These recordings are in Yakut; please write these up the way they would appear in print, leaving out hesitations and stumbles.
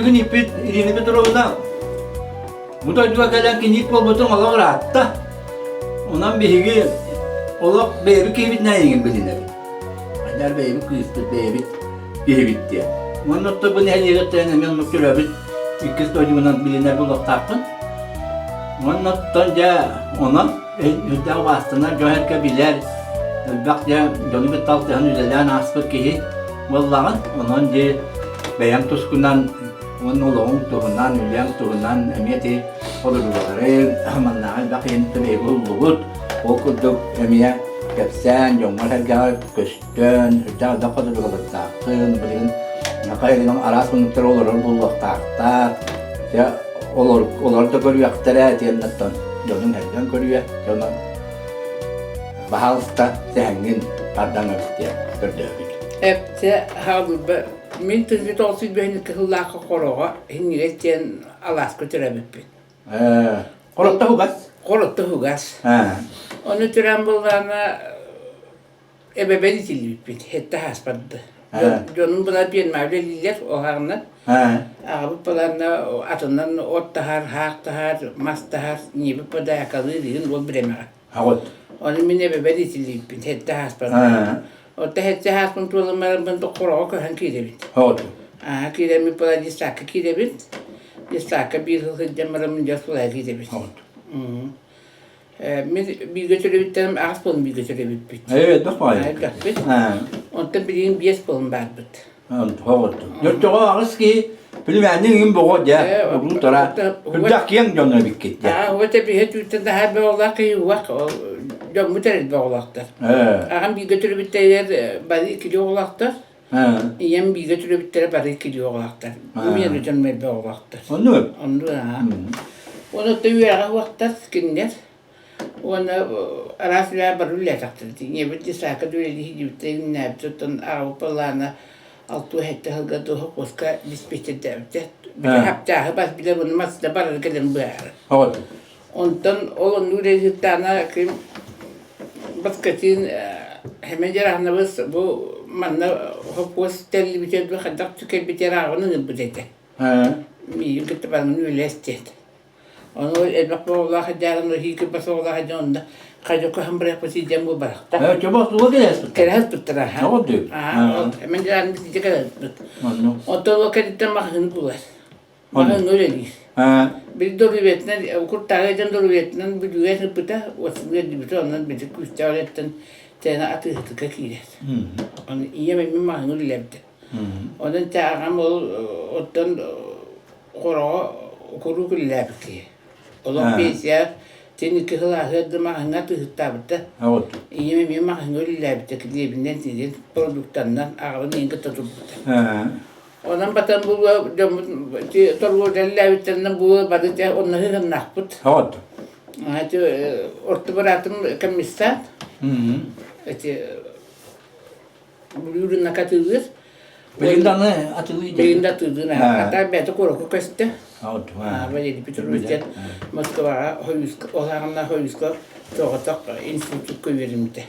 Өйгүн иппит Ирина Петровна бу дойдуга кэлэн киниит буолбутун олох ыраатта. Онон биһиги олох бэйэбит киһибитинэн эйигин билинэбит. Анньар бэйэбит кыыспыт, бэйэбит киһибит диэн. Уонна оттон бу нэһилиэгиттэн эмиэ оннук төрөөбүт иккис дойдубунан билинэр буолуохтаахпын. Уонна оттон дьэ онон үрдээх убаастанар дьон эргэ билэр, элбэх дьэ дьону кытта алтыһан үлэлээн ааспыт киһи буоллаҕын. Онон дьэ бэйэҥ тускунан уонна олоҕуҥ туһунан, үлэҥ туһунан эмиэ ити олоруулары маннааҕы элбэх киһиттэн биһиги буллубут. Ол курдук эмиэ кэпсээн, дьоҥҥор-сэргэҕэр көстөн, үрдээх элбэх хотуругалардааххын, билигин хайа араас муннуктары олорор буолуохтаахтар. Дьэ, олор, олор да көрүөхтэрэ, итиэннэттэн дьонуҥ сэргэҥ көрүө, дьонун баһаалыста сэһэҥҥин тардан эбит диэн көрдөөбүт. Эптэ хаалбыт мин тыһы тоҕус бөһүн кыһыллаахха хороҕо иһинньигэс диэн алааска төрөөбүппүт. Хоротто хугас. Хоротто хугас. Ону төрөөн буоллаҕына эбэбэр итиллибиппит, сэттэ ааспатты. Дьонум була пиэрмэҕэ үлэлииллэр оһаҕына. Аҕабыт балаанна атынан от таһар, хаах таһар, мас таһар, ньиэбит подаакалыыр иһин ол бириэмэҕэ. Аҕыт. Ону мин эбэбэр итиллибиппин, сэттэ ааспатты. Отто сэттэ ааспын туолан бараммын хороҕо көһөн киирэбит. Аҕыт. Аа киирэммит була десакка киирэбит. Десакка биир сыл сылдьан бараммын дьэ оскуолаҕа киирэбит. Аҕыт. Мин бииргэ төрөбүттэрим аҕыс буолан бииргэ төрөбүппүт. Элбэх баҕайы. Элбэхпит. Онтон билигин биэс буолан баарбыт. Оччоҕо аҕыс киһи племянник иҥин боҕо дьэ уруу тара үрдэх киэҥ дьон эбиккит дьэ. Аа уот эбиһэ түүттэн таһаар бөҕөлөөх киһи уох дьоммут эрэл бөҕөлөөхтөр. Аҕам бииргэ төрөбүттэригэр бары иккилии оҕолоохтор. Ийэм бииргэ төрөбүттэрэ бары иккилии оҕолоохтор. Мин дьон элбэх оҕолоохтор. Оннук. Оннук аа. Уонна үөрэҕэ уохтар кинилэр. Уонна араас үлэҕэ бары үлэлээтэхтэрэ дии. Ийэбит десакка да үлэлии сылдьыбыта иҥнээбитэ оттон аҕабыт былаана алтыа сэттэ сылга дуу холкуоска диспетчердээбитэ. Били хаптааһы бас билэр уонна массыына барара кэлэн быһаарар. Онтон ол оннук үлэлииртэҕинэ ким Баскатин Хэмэ Дьараһынабыс бу манна холкуос тэриллибитэ дуу хайдах кэлбитэ ырааҕын ыҥырбыт этэ. Миигин кытта баран үлэлэс диэт. Ону элбэх оҕолоох дьааран иһиики бас оҕолоох дьон онно хайда көһөн барыахпыт сиидэн бу барахта. Чобос туга кэлэспит? Кэлэспиттэр аха. Тоҕо дуу? Аа, мен дьааран сиидэ кэлэспит. Онтон ол кэнниттэн маҕаһыын булар. Маҕаһыыҥҥа үлэлиир. Били доруобуйатынан куртааҕы дьон доруобуйатынан бүлүүгэ сыппыта, уотсугар эрдибитэ, онон били күүстээх үлэттэн тээнэ атыыһытыкка киирэр. Ону ийэм эмиэ маҕаһыыҥҥа үлэлээбитэ. Онон тэ аҕам ол оттон хороҕо куруук үлэлээбит киһи. Олох пенсия тин икки сыл ааһыар да маҕаһыыҥҥа атыыһыттаабыта. Ийэм эмиэ маҕаһыыҥҥа үлэлээбитэ, килиэбинэн, тиийэн продуктаннан аҕабын ийэм кытта турбута. Онон батан булуо дьоммут торговляллаабыттарынан булуо бары дьэ онно сыһыннаахпыт. Вот. Эти орто быраатым комиссар. Эти Бүлүү рынок атыылыыр. Билигин даҕаны атыылыы Билигин да атыылыыр. Ата бэйэтэ куоракка көстө. Валерий Петрович диэн Москваҕа Хойууска, ол аҕына Хойууска соҕотох институкка үөрэммитэ.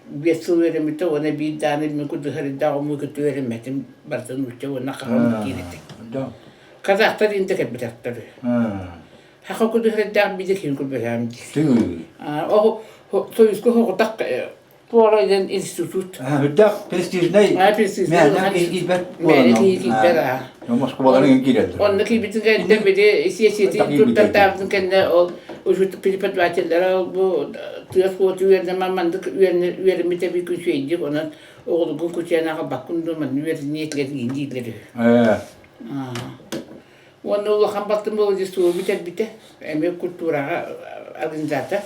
Биэс сыл үөрэммитэ уонна биир даҕаны мин курдук сарыйдаах омугу кытта үөрэммэтим барытын нуучча уонна хаха омук диир этэ. Казахтар иһин да кэлбэтэхтэр үһү. Хаха курдук сарыйдаах биир да киһини көрбөтөҕүм диир. Ол Союзка соҕотох Туора диэн институт. Үрдээх престижнэй престижнэй киһи киирбэт мээнэ киһи киирбэт аа. Москваларын киирэллэр. Онно киирбитин кэннэ били сиэссийэтин туттартаабытын кэннэ ол преподавателлэрэ ол бу тыас уоту үөрэнэ маннык үөрэммит эбит үчүгэйдик онон оҕолоргун кучуйан аҕалбаккын дуо манна үөрэниэ этилэр дииллэр үһү. Уонна улахан балтым Владиславы бүтэрбитэ эмиэ культураҕа организатор.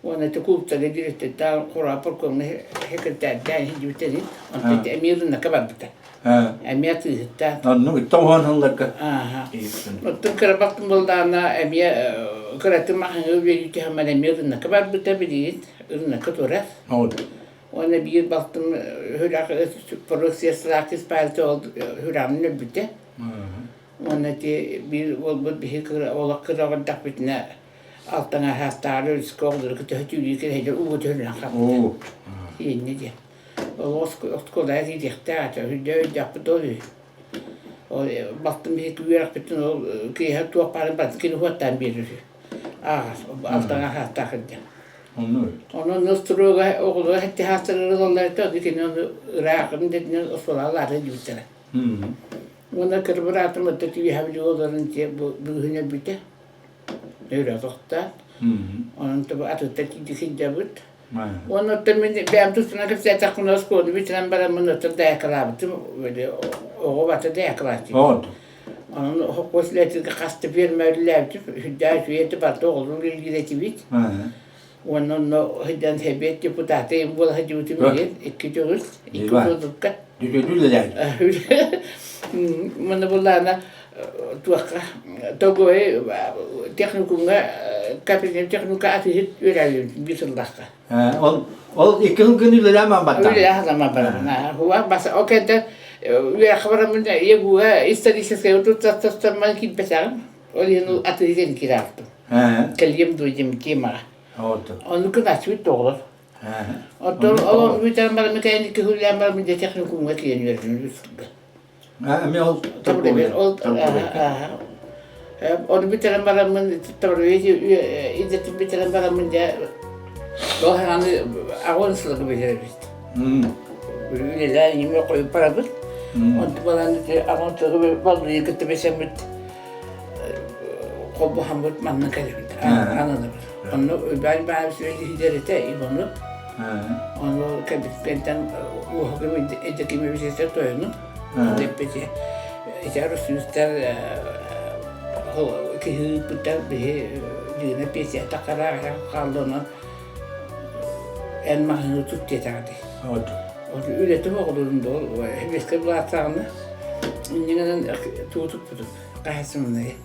Уонна ити кулууптарга дириэктэрдээх Хура паркомҥа секретардаан сылдьыбыта Онтон ити эмиэ ырыынакка барбыта. Эмиэ атыыһыттаан. Оннук итте уһун сылларга. Оттон кыра балтым буоллаҕына эмиэ кыратым маһыҥа үөрүү түһэммэр эмиэ ырыынакка барбыта билигин ырыынакка турар. Уонна биир балтым Хүрэх Поросия Спальта ол Хүрэҕинэн өлбүтэ. Уонна ити биир уолбут биһи кыра олох кыра оҕордохпутуна алтан аһаастааҕар өрүскэ оҕолору кытта түүлүү кэлэйдэр ууга түһүллэн хаалбыта. Инньэ диэн. Ол оскуолаҕа киириэхтээх этэ, өйдөөхпүт ол үһү. Ол балтым биһиги үөрэхпитин ол киэһэ туох баарын барытын кини уоттаан биэрэр үһү. Ааҕар, алтаҥа хааттаах илдьэ. Онон ностуруога оҕолоро хэттиһаастарыгар ылаллар этэ, ону кини ону ыраахын дэтинэн оскуолаҕа диэбиттэрэ. Уонна кыра быраатым отто тииһэ билигэ олорон дьиэ быыһын өлбүтэ. Өрө тохтоон. Онон тобу атыттар тиийдик сылдьабыт. Уонна оттон мин бэйэм тустунан кэпсээтэхпинэ оскуоланы бүтэрэн бараммын оттон даякалаабытым оҕо бата даякалааччы. Онон холкуос үлэтигэр хас да ферма үлэлээбитим, сүрдээх үчүгэй этэ, барыта оҕолору үлэлиир этибит. Уонна онно сылдьан сэбиэт депутата буола сылдьыбытым иһин икки төгүл, икки сылдьыбыкка. Үлэлээбит. Маны буллаана туохха Тогой техникумҥа капитальнай техникумҥа атыыһыт үөрээбитим биир сыллаахха. Ол ол икки сыл күн үлэлээн барбаттаах. Үлэлээн хатаммат барабын. Хуа бас ол кэнтэн үөрэххэ бараммын ЕГУ-га историческай туттарсамман киирбэтэҕим. Ол иһин атыыһыт киирээхтим. Кэлиэм дуо диэн темаҕа. Ону күн аччыбыт оҕолор. Оттон ол бүтэн бараммын кэнники күһүлээн бараммын дьэ техникумҥа киирэн үөрдүм сылга. Эмиэ ол ол Ону бүтэрэн бараммын идэтин бүтэрэн бараммын дьэ ол хаҥаны аҕын сылга бүтэрэбит. Үлэлээн ийэм хойут барабыт. Онту балан аҕын сылга баллыйы кытта бэсэммит холбоһоммут манна кэлэбит ананабыт. Онно Уйбаан Иванович үлэлиһидэр этэ Иванов. Ону кэлбиттэн уоһугум эдьэкимэбитэ тойону эппити ити Арусюстар киһи ыыппыттар биһи дьыына пенсията хараара хаалла онон эн маһыны тут диэтэҕэ дии. Үлэтим оҕолорун да ол бэскэ былааттаҕына иннинэн туу туппутум хаһысымнай.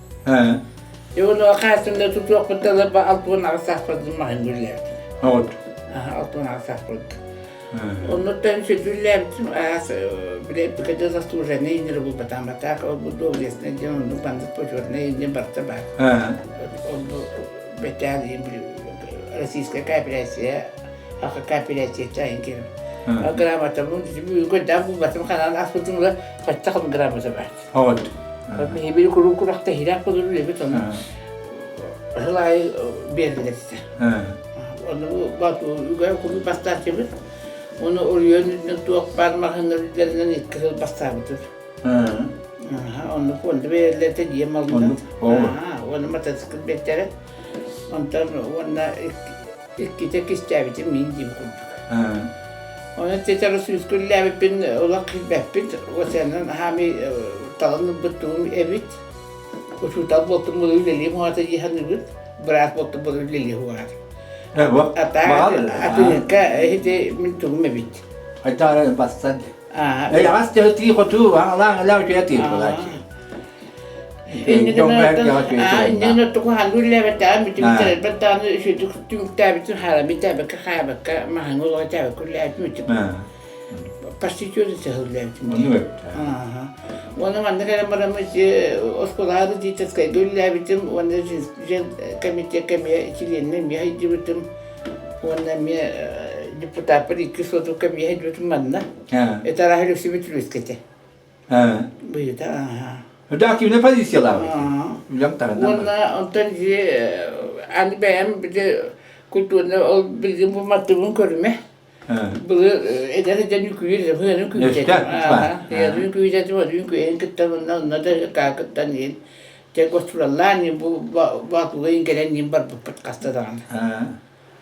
И ону хаһысымнай тутуохпут дала 68 сааспар маһын үллээбитим. 68 сааспар. Оннуттан сүдүллээбитим аас били ПКД заслуженный иннere булбатаан батаак ол бу доблестный диэн оннук бандык почетный инне барыта баар. Ол бу бэтээн иһин били российская кооперация аха кооперацията иһин кэлим. Грамотабын бүгүн булбатым ханан аспытым ыла бачча грамота бар. Вот. Биһиги куруук курахта иһирэх болор үлэбит ону сыл аайы биэрдилэр этэ. Ону үгэр куруук бастааччыбыт. Ону оройуон үрдүнэн туох баар маҕаһыыннар үрдэринэн икки сыл бастаабытым. Онно фонда биэрэллэр этэ дьиэм малынан. Уонна мотоцикл биэртэрэ. Онтон уонна иккитэ кистээбитим мин диим курдук. Онон тетары сүүскэ үллээбиппин олох килбэппит. Осеннан хаамый талан ылбыт тугум эбит. Учуутал буолтум буолу үлэлиэм уһаата дии саныыбыт. Быраас буолтум буолу үлэлиэ уһаата. Атыыһыкка ити мин тугум эбит. Айдаара бастан. Эйэҕэс тыы хотуу аҥалаан ылаа үтүө тыы буолааччы. Иннин оттуку хаан үллээбэттээҕин бүтүбүттэрбэт даҕаны үчүгдүк түмүктээбитин хаалабын тээбэккэ хаабакка маһыҥа олоҕо тээбэккэ үллээбитим үтүк почти чүөдү сыһыллээбитим уонна манна кэлэн бараммын ити оскуолаҕа родительскайга үллээбитим уонна комитекка эмиэ чилиэнинэн эмиэ сылдьыбытым уонна эмиэ депутаппар икки сотукка эмиэ сылдьыбытым манна это арааһы Люксембург үскэтэ Быйыта, аха. Да, кимне позициялаабыт? Үлэм таһынан. Уонна онтон дьи аны бэйэм били культурный ол билигин бу маттыбын көрүмэ. Былыр эдэр эдэр үкүйэр ыһыаны күүтэтим. Ыһыаны күүтэтим, одун күөйэн кытта уонна онно да ыкаа кыттан иһин те гостураллаан бу баатуга иһин кэлэн иһин барбыппыт хаста даҕаны.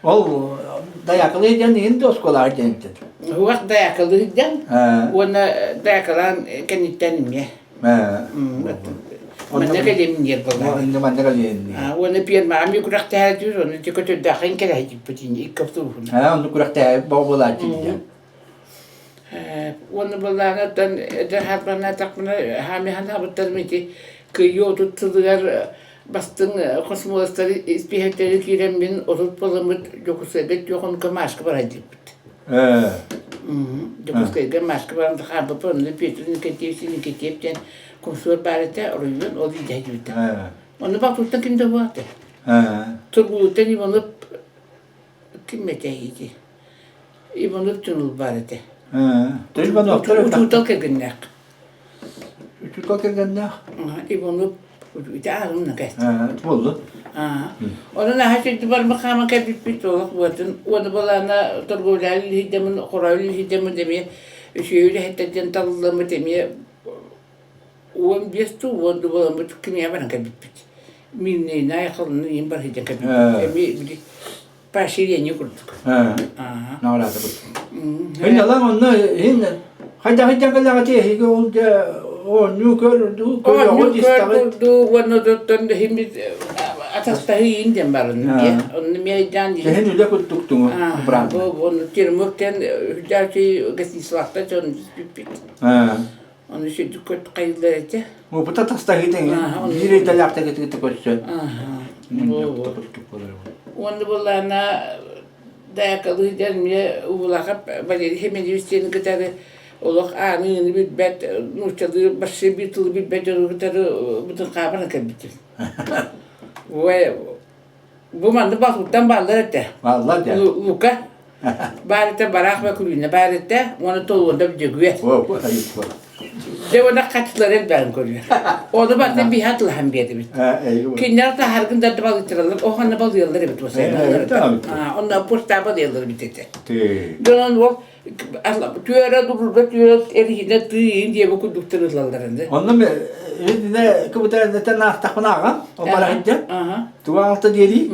Ол дайаакылыы диэн иһин да оскуолаҕа диэн Уһугах дайаакылыы диэн уонна дайаакалаан кэнниттэн эмиэ. Манна кэлиэмин диэн буолла. Манна кэлиэмин. Уонна пиэрмэҕэ эмиэ күрэхтэһээччибит, онно ити көтөрдөөххүн кэлэһитиппит икки автобуһунан. Онно күрэхтэһэ буолааччы диэн. Уонна былаанаттан эдэр хаалбанаатахпына хаамыһанаабыттарым ити кыйыы 30 сылыгар бастыҥ космолостар испииһэктэрэ киирэммин 30 буоламмыт Дьокуускайга Төхонка Машка баран диэбит. Дьокуускайга Машка баран хаалбыппын онно Петр Никитевич Никитев диэн комсомол баар этэ оройуон ол илдьэ диэбитэ. Онно балтыттан ким да буолта. Тургулуттан Иванов ким этэй ити? Иванов Тунул баар этэ. Учуутал кэргэннээх. Иванюка кэргэннээх. Иванов ити ааҕымна кэстэ. Буоллун. Онон аһа сирди барма хаама кэлбиппит олох буотун уону балаана торговляли лиһидэмин хороолу лиһидэмин эмиэ үчүгэй үлэһиттэр диэн талылламмыт эмиэ 15 туу 10 буоламмыт кимиэ баран кэлбиппит. Мииннэйнай халыны иин бар сылдьан кэлбиппит. Эмиэ били поощрение курдук. Наҕараада курдук. Ин алаң онно иһин хайдах илдьэн кэлэҕити эһиги ол дьэ оонньуу көр дуу Оонньуу көр дуу уонна оттон иһиммит атастаһыы иин диэн барын дии. Онно миэйдээн Иһин үлэ курдук туҥу бу ону Термуктен үрдээчи гостиницалаахта дьон түспүппүт. Ону сүрдүк көт хайыллар этэ. Опыта тастаһыы тэҥэ. Биир идэлээхтэргитигит көрсөн. Уонна буоллаана даякалыы диэн эмиэ Уулаахап Валерий Хеменевич диэни кытары олох ааны билбэт нууччалыы вообще биир тылы билбэт дьону кытары бутун хаабаран кэлбитим. Ой, Бу манна Бахуттан бааллар этэ. Бааллар дьэ. Лука баар этэ, Бараах Бакулина баар этэ, уонна Толуонда Дьөгүөр. Дьэ уонна хаччылары элбэҕин көрүөр. Ону барытын биһи атылаһан биэрдибит. Кинилэр таһаргын да балыйтараллар, оһонно балыйаллар эбит Онно пустаа балыйаллар эбит этэ. Дьонон ол түөрэ дурга түөрэ эриһинэ тыын диэби курдуктар ылаллар indi. Онно инне кыбытан аахтахпына аҕам барахыдьа туга диэри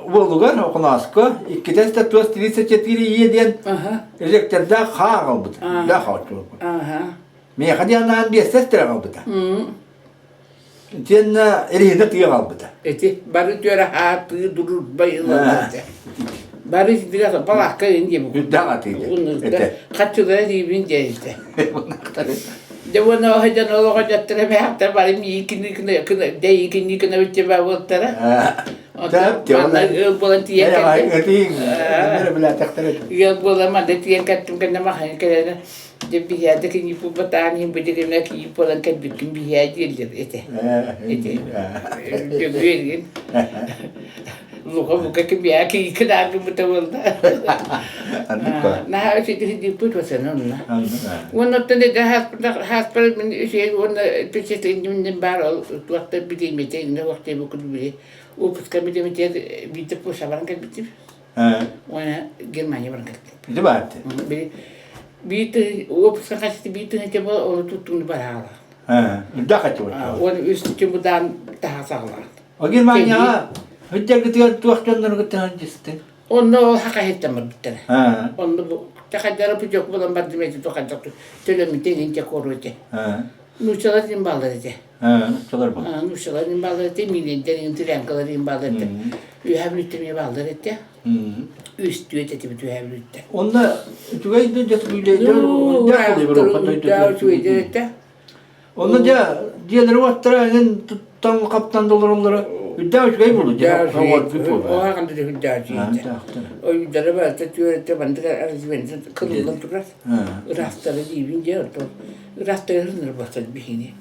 уолугар Охонооска иккитэ туос 34 ийэ диэн электрдаах хаа аҕалбыта. Даах аҕалбыта. Миэхэ диэн анаан биэстэс тирэ аҕалбыта. Итиэннэ эриһинэ тыа хаалбыта. Ити бары түөрэ хаатыы дурурбай ылаллар этэ. Бары билэ балаакка ин диэбит. Үрдээх атыы этэ. Хаччылара диибин диэн этэ. Дьэ уонна оһодьон олоҕо дьаттара бэхтэр бары миикини кына дэйикини кына бүтчэ буолтара. Манна ыал буолан тиийэн кэллим. Ыал буолан манна тиийэн кэттим кэннэ махайын кэлэн Дьэ биһиэхэ кийиит буолбатаҕын иһин бу дьигинэ кийиит буолан кэлбиккин биһиэхэ дииллэр этэ. Ити Дьөгүөргин Лука бука кимиэхэ кийииккин ааргыммыта буолла. Наһаа үчүгэй осана онно. Уонна оттон эдэр хааспар мин үчүгэй уонна впечатлением баар ол туохта билиимите инне уохта били выпуска билиимите биирдэ Польша баран кэлбитим. Уонна Германия баран кэлбит. Ити баар Били биир уопуска хасты биир тыһыынча буол ону туттууну бараалаах. Үрдээх хаччы Уон үс чымыдаан таһа саҕалаан. О Германияҕа Хүддэргитигэр туох дьоннору кытта сылдьыстыҥ? Онно ол хахаһыттан барбыттара. Онно бу тахайдара путёк булан бардым эти тухайдах төлөмүтэ инче короче. Нуучалар дин баалар этэ. Нуучалар бу. Нуучалар дин баалар этэ, миинэйдэр тирянкалар дин баалар этэ. Үөһэ бүлүттэн эмиэ бааллар этэ. Үстүөт этибит үөһэ бүлүттэн. Онно үчүгэй да дьэ үчүгэйдэр этэ. Онно дьэ дьиэлэри уоттара эҥин туттан хаптан да олороллоро үрдээх үчүгэй буолу дьэ Оһаҕан да үрдээх үчүгэй. Ойуурдара барыта түөрэтэ бандык арзыбензин кылыллан турар. Ыраастара диибин дьэ оттон ыраастара ырынар бастар биһини.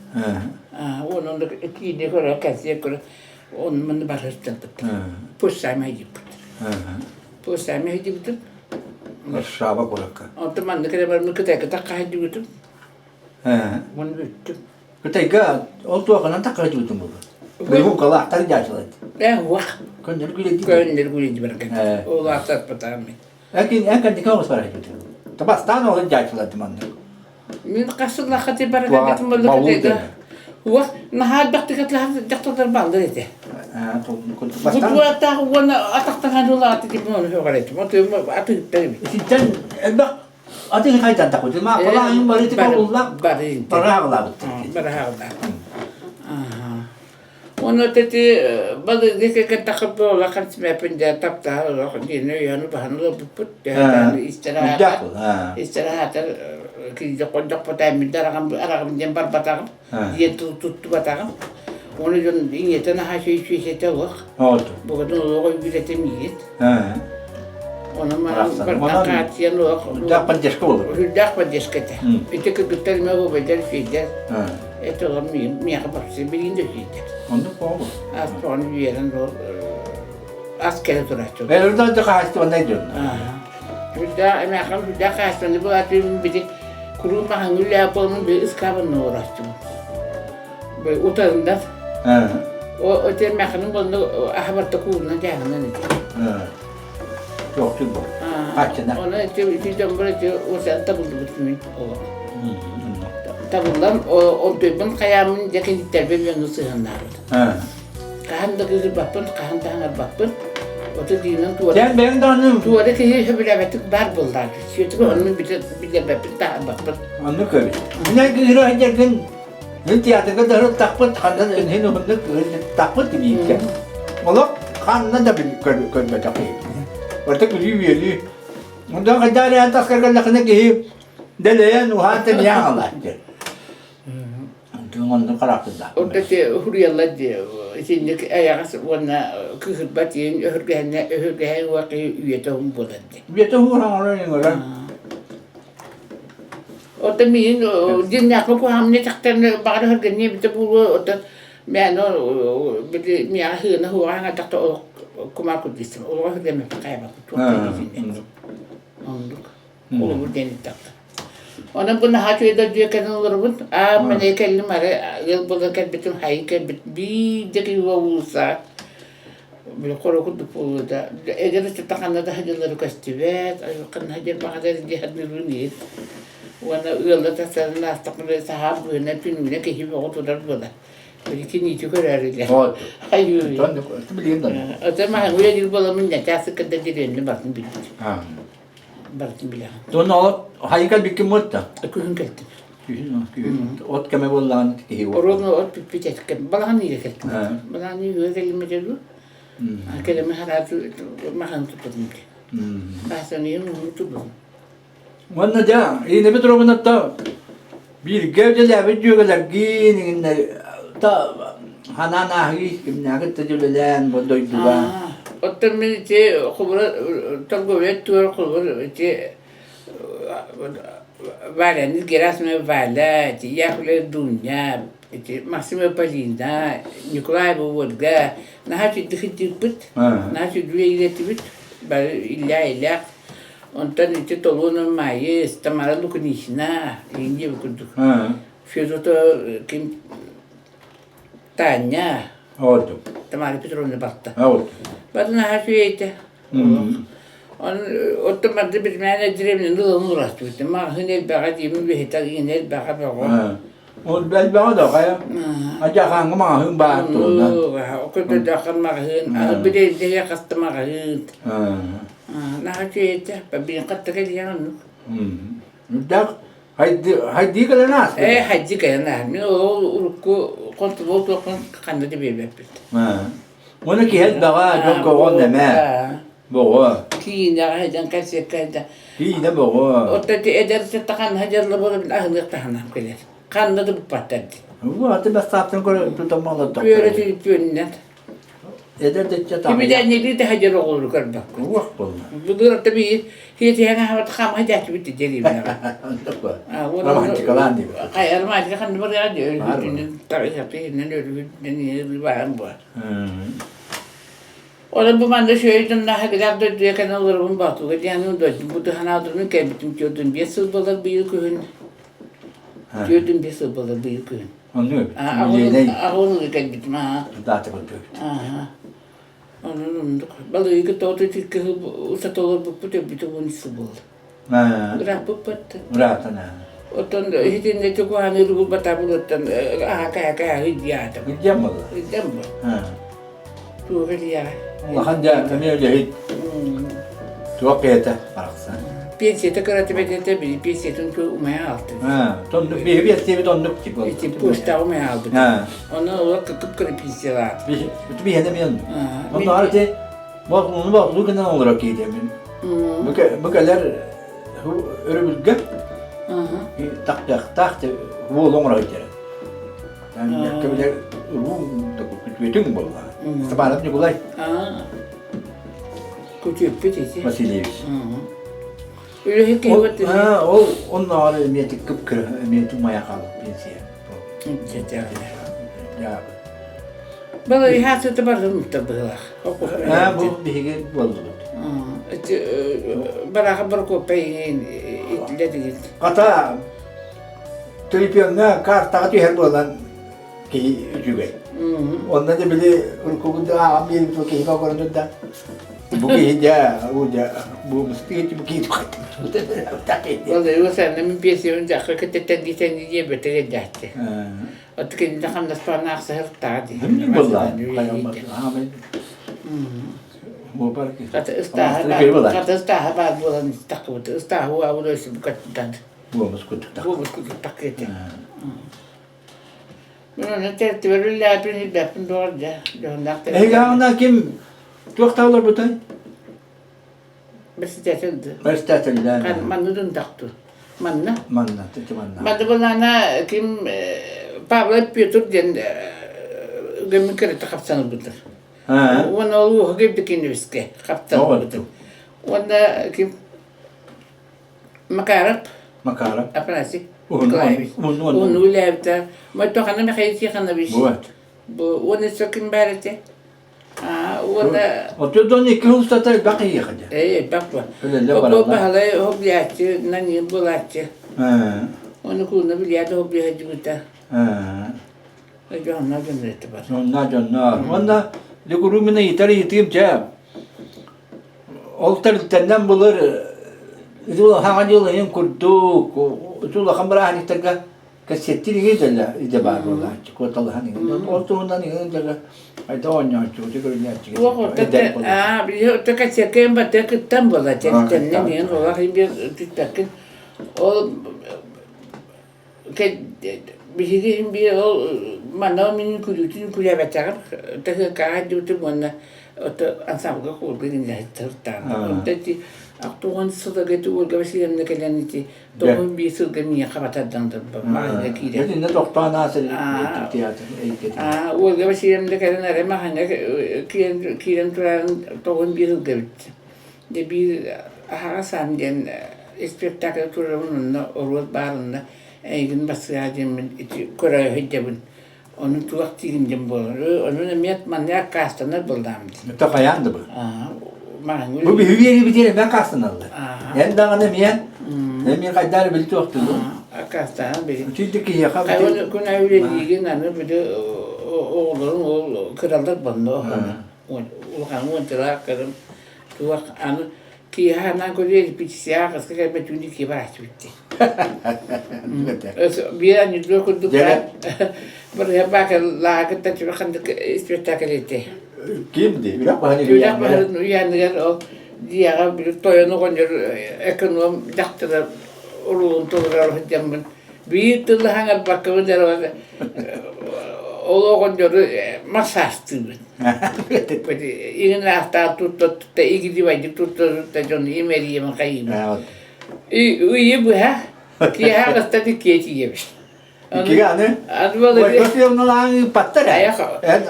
Онон киинэ көрө кэнсиэр көрө он маны барыттан Пусть сами дииппит. Пусть сами диибитим. Варшава куоракка. Онтон манна кэлэ бармын Кытайга такка диибитим. Мун бүттүм. Кытайга ол туоханан такка диибитим буолла. Быйыл калаахтар дьаачылат. Э, уах. Көннөр күлэди. Көннөр күлэди баран. Ол аатар мен. Әкин эн кандика оҕус бар айтпытым. Табастаан ол дьаачылат маннык. Мин хас сыллаахха ти баран кэлбитим буолла Кытайга. Уох, наһаа элбэхтик дьахталлар бааллар этэ. Бутуаттаах уонна атахтаҥан улааты типин ону сөҕөр этим. Атыыттар эбит. Итинтэн элбэх аты хайдан такут. Ма балаайын бары типа уллак бараҕалаабыт. Бараҕалаабыт. Уонна ити балыыга кэлтэххэ улахан симэппин дьэ таптаһар олох диэни өйөөн убаһан олорбуппут. Истэр аһаатар, истэр аһаатар киирдэх-хоннохпут араҕам араҕам диэн барбатаҕым, диэн туттубатаҕым. Уонна дьон ийэтэ наһаа үчүгэй олох. Букатын олох өйбүт миигит. Онон манан барытан хааччыйан олох Үрдээх поддержка болор. Үрдээх поддержка этэ. Ити кыргыттар эмэ убайдар үчүгэйдэр. Это олор миэхэ барсы билигин да үчүгэйдэр. Оннук буолу. Ас тоҕону үөрэн ол ас кэлэ турааччы. Үрдээх да хаһаайыстыбаннай дьон. Үрдээх эмээххэ үрдээх хаһаайыстыбаннай буолаатын били. Куруук маһаҥҥа үлэлээх буоламмын били ыскаабын оҥорооччубун. Утарыннар. О эмээххинин буолла аһа барта куурунан дьааһынан ити. Туохтур бу? Хаччына. Оны ити ити дьоммор ити уосан табыллыбыт мин олох. Табыллан онтуйбун хайааммын дьэ киниттэрбин мен сыһыннаабыт. Хаһан да кыырбаппын, хаһан да хаҥарбаппын. Ото диинэн туора. Дьэн бэйэҥ даҕаны туора киһи сөбүлээбэтик баар буоллаан. Сүөтүгэ оннун билэрбэппин таһарбаппын. Оннук эбит. Мин кыыра сылдьаргын мин театрга да сырыттахпыт ханна иһин уһуннук тахпыт бииргэ. Олох ханна да көрбөтөх киһи. Орто күлүү-үөлүү. Онтон хайдах эрэ таскар кэллэххинэ киһи дэлэйэн уһаан тэнийэн хаалааччы. Оннук хараахтырдаах. Орто хуруйаллар дии итинник эйэҕэс уонна кыыһырбат иин өһүргэһинэ өһүргэһэ уох киһи үйэтэ уһун буолар дии. Үйэтэ уһун оҥорон иҥэрэн. Оттон миин дьиҥнээхпин куһаҕаммын этэхтэринэ баҕар өһүргэниэ эбитэ буолуо оттон мээнэ били миэхэ сыана суоҕа аҥардахта олох кумаар курдук истим олоҕо өһүргэммэппин хайабаппын туох да оннук холобур диэн эттэххэ Онон бу наһаа үчүгэй дойдуга кэлэн олоробун. Аа, мэнэ кэллим ары ыал буолан кэлбитим, хайыы кэлбит биирдэ киһи уулусса били хоро курдук буолуо да эдэр ыччата ханна да сылдьаллара көстүбэт, ханна сылдьар баҕарар дии саныырбын иһит. Уонна ыаллар тахсарын аастахпына саһаан быһынан түннүгүнэн киһи бөҕө турар буолар. Били киниити көрөөрүлэр. Айыы. Ото маһын үлэлиир буоламмын нэтээ сыккырда деревня бартын билбит. Барытын билэҕин. Уонна от хайыкал бүккүн буотта? Күһүн кэлтим. Күһүн, күһүн. От кэмэ буоллаҕын киһи Оруобуна от бүппүт эткем. Балаҕан ыйга кэлтим. Балаҕан ыйга кэлиммитэ дуу. Кэлэмэ харааты махан туппутум ди. Баасаныйын уһун туппутум. Уонна дьэ, Ирина Петровна бииргэ үлэлээбит дьүөгэлэргиин иҥиннэ та ханаан ааһыы кимнээҕи да үлэлээн бу дойдуга. Оттон мин ити холобура торговля өттүгэр холобур ити Валяны Герасимова Валя, ити Яковлева Дуня, ити Максимова Полина, Николаева Ольга наһаа үчүгдүк сылдьыыппыт, наһаа үчүгдүк үлэлиир бары иллээх-иллээх Онтон ити Толуонов Маайыс, Тамара Лукинична игин диэбит курдук. Федота ким Таня Ордук. Тамара Петровна барта. Ордук. Бары наһаа үчүгэй Он оттон манды билмээн деревняны ылан уурастыбыт. Маҕаһыын элбэҕэ диибин үлэһитэ игин элбэҕэ бөҕө. Ол элбэҕэ да хайа. Адьахааҥҥа маҕаһыын баар туһунан. Көтөдөххө маҕаһыын, аны билэрдэһэ хаста маҕаһыын. Наһаа үчүгэй этэ. Билин хатта кэлиэҕин оннук. Үрдээх хайдыы кэлэн ааспыт. Ээ, хайдыы кэлэн ааспыт. Мин ол урукку хонтуруол туохпун ханна да биэрбэппит. Уонна киһи элбэҕэ, дьон көҕөн эмэ. Боҕо. Киинэҕэ сылдьан концертка сылдьан. Киинэ боҕо. Оттон ити эдэр ыччатта ханна сылдьаллар буолан аһыныах таһынан кэлэр. Ханна да буппаттар дии. Бу аты бастаахтан көрө тутан олордохторо. Күөрэ түөнүнэн. Эдэр ыччат Кимидэнньэлии да сылдьар оҕолору көрбөккүн. Уох буолла. Былыр ата биир хиэтиһэн аһабат хаама сылдьааччыбыт дьиэлиибинэҕэ. Романтикалаан диибит. Хайа романтика ханна барыаҕа дии өлбүтүнэн таҕыһаппытынан өлбүтүнэн баһан буолар. Онон бу манна үчүгэй дьонноох ыраах дойдуга кэлэн олоробун Боотулга диэн дойдум бу туһанаадырбын кэлбитим 45 сыл буолар быйыл күһүн. 45 сыл буолар быйыл күһүн. Оннук эбит. Аҕын ыга кэлбитим аа. Даата көрдүбүт. Аа. Онон оннук. Балыйга тоҕо икки сыл устата олорбуппут өлбүтэ 13 сыл буолла. Ырааппыппыт. Ыраатан аа. Оттон итиннэ куһааны булбата булуттан аһа кэһэ кэһэ ыйдиаатым. Ыйдиам буолла. Ыйдиам буолла. Туох илиэҕэ. Улахан дьэ эмиэ үлэһит. Туох киһитэ барахсан. Пенсията кырата бэтэтэ били пенсиятын умайа аалты. Тоннук биһи биэстиэбит оннук тип Ити почтаҕа умайа аалбыт. Онно олор кып кыра пенсиялаат. Бу биһиэнэ мен. Онно арте бу бу гынан олорор киһи мин. Бу кэлэр өрөбүлгэ тахтыахтаах уол оҥоро сылдьар. Кэбилэр уруу күтүөтүҥ буолла. Степанов Николай. Күтүөппүт ити. Васильевич. Үлэһит киһи Ол оннооҕор эмиэ кып-кыра эмиэ тумайа хаалбыт пенсия. Балай хаасыта бардым быһылаах. Аа бу биһиги буоллубут. Бараха Прокопий итилэ дигит. Хата. төлөпүөҥҥэ картаҕа түһэр буолан киһи үчүгэй. Онно дьэ били уруккугун ааҕан биэрбит киһи көрөн турда. Бу киһи дьэ, бу дьэ, бу мустук бу киһи Ол уосанна мин пенсиябын дьахха кэтэттэн диэтэн диэбэтэ кэллээччи. От кинини хамнаспаан аахсыһыктаҕа дии. Хата ыстааһа баар буолан таххыбыт. Ыстааһы уаабын өссө букаттан. Буомус курдук Буомус курдук таккыты. Мен оны тертибер үллээпин илбэппин доҕор дьэ. Дьоһуннаах Эһиги ким туох тааларбытай? Председатель Председатель Манны дындахту. Манна. Манна, тити манна. Манна булана ким Павел Петр диэн гэммин кэрэтэ хапсан ылбыттар. Уонна ол уоһа кэлбит кинибискэ хаптан ылбытым. Уонна ким Макаров Макаров Афанасий Николаевич. Уһунну үлээбитэ. Мойтохана Михаил Тихонович. Бу уонна өссө ким баар этэ? Уонна Отуодон икки устата элбэх киһиэхэ дьэ. Ээ, элбэх бу. Бу Баһылай оһоблиаччы, наньыын буолааччы. Ону кууна билиэт оһоблиа дьыбыта. Дьоннор дьоннор бар. Дьоннор дьоннор. Уонна Легурумина ыйытар ыйытыым дьэ. Ол тэрилтэннэн былыр ити улахан дьыл ыйын курдук ити улахан бырааһынньыктарга кэссиэттиир иҥин дэлэ идэ баар буолааччы куоталаһан иҥин ол туһунан иҥин дэлэ айда оонньооччу ити көрүнээччигэ Аа, биһи отто кэссиэккэ баттыа кыттан буола тэрилтэннэн иҥин олох иҥин түспэккин ол Биһиги иһин биир ол манна мин күлүүтүн күлээбэтэҕим таһыаккаҕа дьыбытым уонна ото ансамблга куурга гиннэһиттаан онто ити 60 сылга ити Ольга Васильевна кэлэн ити 91 сылга миэхэ батардан маҕаһыыҥҥа киирэн Итиннэ тохтоон аасыр театр эйгэтин Ольга Васильевна кэлэн эрэ маҕаһыыҥҥа киирэн турарын 91 сылга эбит Дьэ биир аһаҕас аан диэн испэктээкил турарабын онно оруот баар онно эйигин бассыаҕа диэммин ити көрө сылдьабын. Ону туох диигин диэн буолар. Ону эмиэ манна аккаастанар буоллаҕым дии. Это хайаан да бу. Бу биһи биэриибитигэр эмиэ аккаастаналлар. Эн даҕаны эмиэ эмиэ хайдаар били туохтугу. Аккаастанан били. Үчүйдүк киһиэхэ Күн үлэлиигин аны били оҕолорум ол кыралар bonно улахан уончалаах кырым Туох аны киэһэ анаан көрүө репетицияҕа хаска кэлбэт түүн икки барааччыбыт дии. Биир анньыллыа курдук барыһа баакы лааҕы кытта түбэ ханнык спектакль этэ. Ким дии? Үрэх баһын Үрэх баһын уйааныгар ол дьиэҕэ били тойон оҕонньор эконом дьахтара уруулун толорор сылдьаммын биир тылы хаҥарбаккабын эрэ ол оҕонньору массаастыыбын. Игин аахтаах тутта тутта игидибайдык тутта тутта дьону имэрийэмин хайыыбын. Ыйы быһа киэһэ аҕыста иккиэ тиийэбит. Иккигэ аны Ой, ыыппаттар ээ. Эн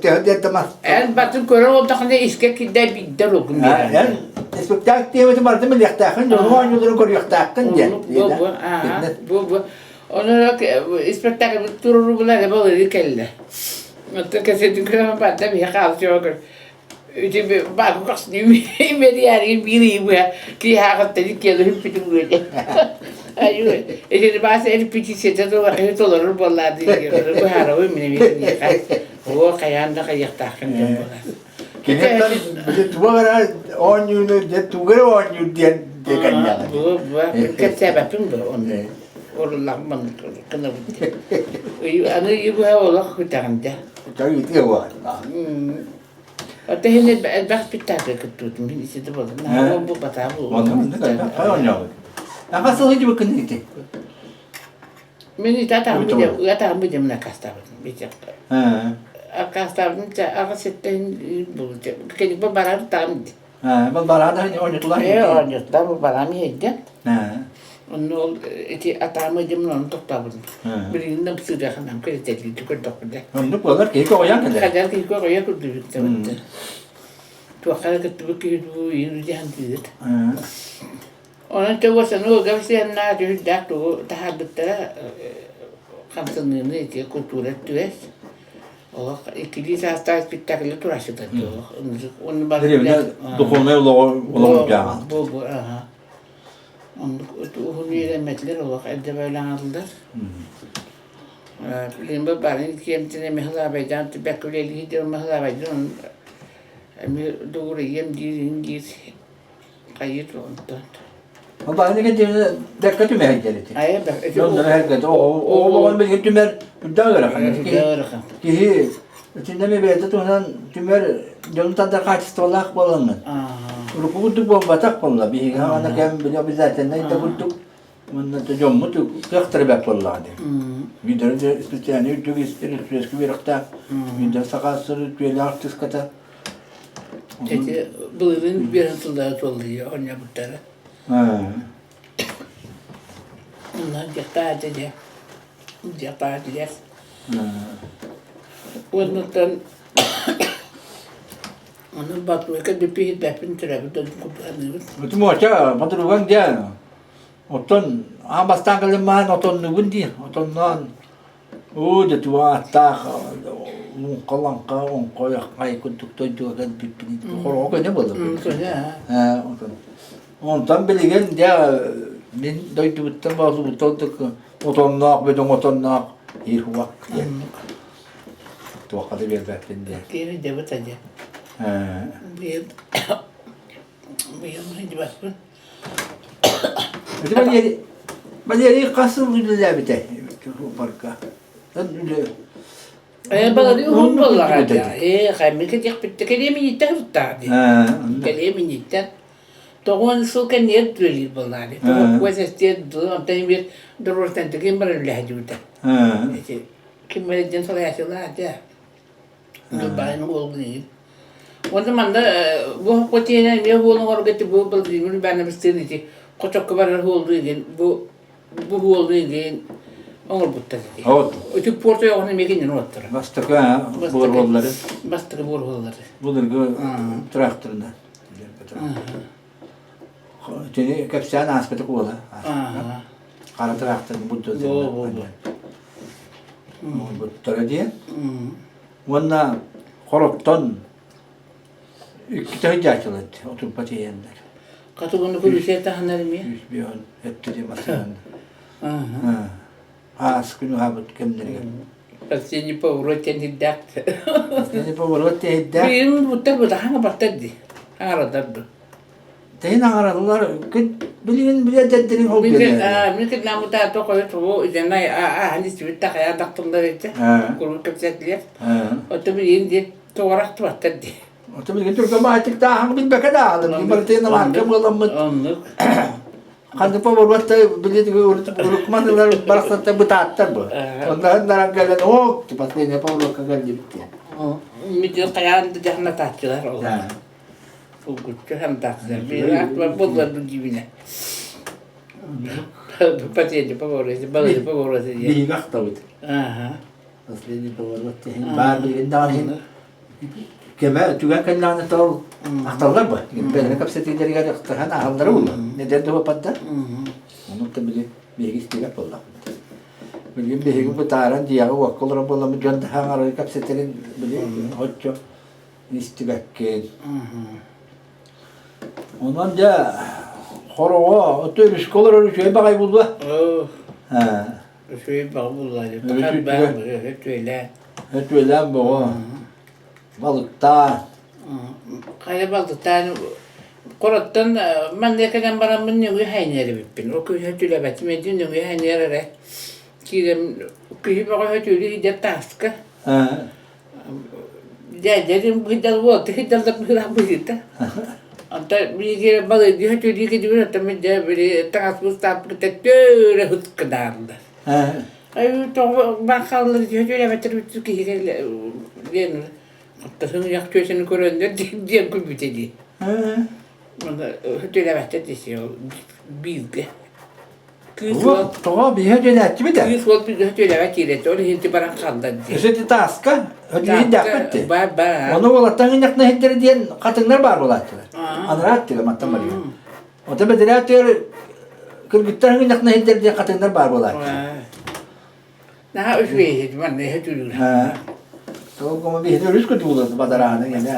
төһө диэн мас. Эн батын көрөр олдоххуна искэ кирдэ биирдэ рогун биэрэр. Эн спектакль тиэмэтин барытын билиэхтээххин, дьону оонньууларын көрүөхтээххин диэн. Бу бу бу бу Ону спектакль туруорубула эрэ балыгы кэллэ. Оттон кэсиэтин көрөн барда биһи хаалчы Ити баакы көхсүнү имэрийээригин биир ыйы быһа киһи киэлэ хүппүтүн үөдэ. Ити баас репетицията толорор буоллаа дии быһаарабын мин эмиэ Оо хайаан да хайыахтааххын диэн буолар. Киниттэн били туга эрэ оонньууну дьэ тугу эрэ оонньуур диэн дьэ кэллэҕэ. Бу бу кэпсээбэппин бу онно. Оруллаҕым маннык гынабын диэн. Аны ыйы быһа олох күтэҕин дэ. Үтүө буолла. Оттон иһин элбэх спектакль кыттыбытым мин ити да буолла. Наһаа бу батаа буолла. Онно элбэх оонньообут. Аха сыл сылдьыбыккын ити. Мин ити атаҕым быдьам, атаҕым быдьамын аккаастаабытым. Аккаастаабытым аҕа ситтэн кэлик барар таҕым ди. Бу бараада оонньотулар. Ээ оонньотулар бу бараам иһэйдэ. Онно ол ити атаҕым ыдьамын ону тохтообутум. Билигин да сыыраханам кэлитэлиити көрдөхпүнэ. Оннук буолар киһи көҕүйэн кэлэр. Хадьар киһи көҕүйэ курдук Туохха да кыттыбыт киһи дуу, иин дьаһан тыыт. Онон Төбөсөну ыга сыһыаннаах дьүһүрдээх тугу таһаарбыттара хамсаныыны ити култуура өттүгэр олох иккилии саастаах спектакльы турааччытар олох уонна Духовнай олоҕу олоҕу бу бу аха. Оннук уһун үөрэммэтилэр олох эрдэ бэлэҥаллар. Билигин бу барын киэмтин эмиэ хылаабайдаан бэккэ үлэлии диэн хылаабайдаан эмиэ дугуруйуом диир диир хайыыр онтон. Баһын кэнтиэнэ бэккэ түмэһэйдэр ити. Айа бэк. Дьоннор эргэтэ оҕолоҕун билигин түмэр үрдээх ыарахан. Ыарахан. Киһи итиннэ эмиэ бэйэтэ туһунан түмэр дьону тардар хаачыстыбалаах буолаҥҥын. Урукку курдук буолбатах буолла. Биһиги аны кэм били обязательно да курдук уонна дьоммут кыахтара бэрт буоллаҕа дии. Биирдэрэ специальный үрдүк истэр үөрэхтээх, биирдэрэ саха үтүөлээх артыыската. Ити былырыын биэрэн сыллара туоллуйа оонньообуттара. Онно дьахтаата дьэ дьахтаатыгар Уоннуттан ону Батуйка бүппүһүрбэппин төрөөбүт дойдум курдук саныыбын. Ытым подругаҥ диэн оттон аан бастаан кэлэн маһан отоннугун дии отонноон Оо, дьэ туох ааттаах муҥха-лаҥха, оҥхой-аххай курдук дойдуга кэлбиппин хороҕо көнө буолла. Ээ, онтон онтон билигин дьэ мин дойдубуттан боотулуттан отонноох бөдөҥ отонноох иир-уох диэн туохха да биэрбэппин диэн. Киһи дьабыт дьэ. Ээ. Быйыл быйыл дьыбаспын. Ити Валерий, Валерий хас сыл үлэлээбитэ парка? Э, балары уһун буоллаҕа ээ, хаймыка диэхпиттэ кэлиэ минииттэн сыттаҕа дии. Кэлиэ минииттэн. Тоҕуон сыл кэннигэр үлэлиир буоллаҕа дии. Тоҕуон эстиэр онтон биир дорожтан ким барар үлэһэ дьубута. Ити ким барар диэн салайааччылаах дии. Ньурбаайын уолун иһин. Уонна манна бу хотиэнэ эмиэ уол оҥорго ити бу Владимир Ивановичтыын ити хочокко барар уолу игин бу бу уолу игин оҥорбуттар ити. Ити порт ойоҕун эмиэ кинини оттора. Бастакы буоруоллары. Бастакы буоруоллары. Былыргы тракторынан. Итини кэпсээн ааспытык уола. Хара тыраахтарын булдуттара диэн. Уонна хороттон иккитэ сылдьааччылар отурба тиийэннэр. Хатыгыны күлүсэ таһынар эмиэ? 105 өттө диэн массыынаны. Аас күн уһаабыт кэмнэригэр. Арсений Поворот тэнирдээх. Арсений Поворот тэнирдээх. Билигин буттар бутахан баттар дии. Аҥарадар ду. Тэһин аҥараллар билигин билэ дэрдэрин ол Мин мин кытнаамыта тоқойо тугу идэнай ааһан истибит тахая тахтыллар этэ. Куруук кэпсэтилэр. Ото билигин ди тоҕорах тубаттар ди. Ото билигин түргэн баайтык тааһан билбэкэ да аалым. Барытын амарка буоламмыт. Оннук. Ханнык поворотта били урукманылар барахсаттар бытааттар бу. Онно наран кэлэн оо последняя поворотка кэллибит диэн. Мидил хайаан да дьаһанатааччылар ол. Улгуччу хантаахтар. Биир буоллар бу дьиибинэ. Последний поворот, балый поворот диэн. Биһиги ахтабыт. Ааха. Последний поворот диэн баар билигин даҕаны кэмэ түгэн кэллэҕинэ тол ахталлар бу. Бэйэлэрин кэпсэтиилэригэр ахтаһан ааһаллара буолла. Эдэр да буолбатта. Онон да били биһиги истибэт буоллахпыт. Билигин биһиги бытааран дьиэҕэ-уокка олорор буоламмыт дьон да хаҥарары кэпсэтэрин били оччо истибэккин. Онон дьэ хороҕо оту өрүскэ олорор үчүгэй баҕай буолуо. Үчүгэй баҕа буолла. Өтүөлээн. Өтүөлээн боҕо. Балыктаан. Хайа балыктаан Короттон манна кэлэн бараммын нөҥүө хайнар эбиппин. Ол күһэ түлэбэтим эдин нөҥүө хайнар эрэ. Киирэн киһи бөҕө өтүөлүү сылдьар тааска. Дьээдьэрим быһыйдал уолта сылдьаллар быһыылаах быһыыта. Онтон биһиги балыйдыы өтүөлүү кэлбит оттон мин дьэ били таҥаспын тааппыта төөрө ыт кыдааллар. Тоҕо баахаллар өтүөлээбэттэр киһи диэн Оттон түөсүн көрөннөр диэн күлбүтэ дии. Өтүөлээбэттэр дии бииргэ. Кыыс уол Тоҕо биһи өтүөлээччибит ээ? Кыыс уол бииргэ өтүөлээбэт киирэтэ, ол иһин баран хааллар дии. Өссө ити тааска өтүөлээхпит дии. Бар бар. Ону уолаттан гынньахна иһиттэрэ диэн хатыҥнар баар буолааччылар. Анараа өттүгэр мантан барыйар. Оттон бэтэрээ өттүгэр кыргыттар гынньахна иһиттэрэ диэн хатыҥнар баар буолааччылар. Наһаа үчүгэй иһит манна иһит үлүр. Толгомо биһиги өрүс көтүүлэр бадарааны гэнэ.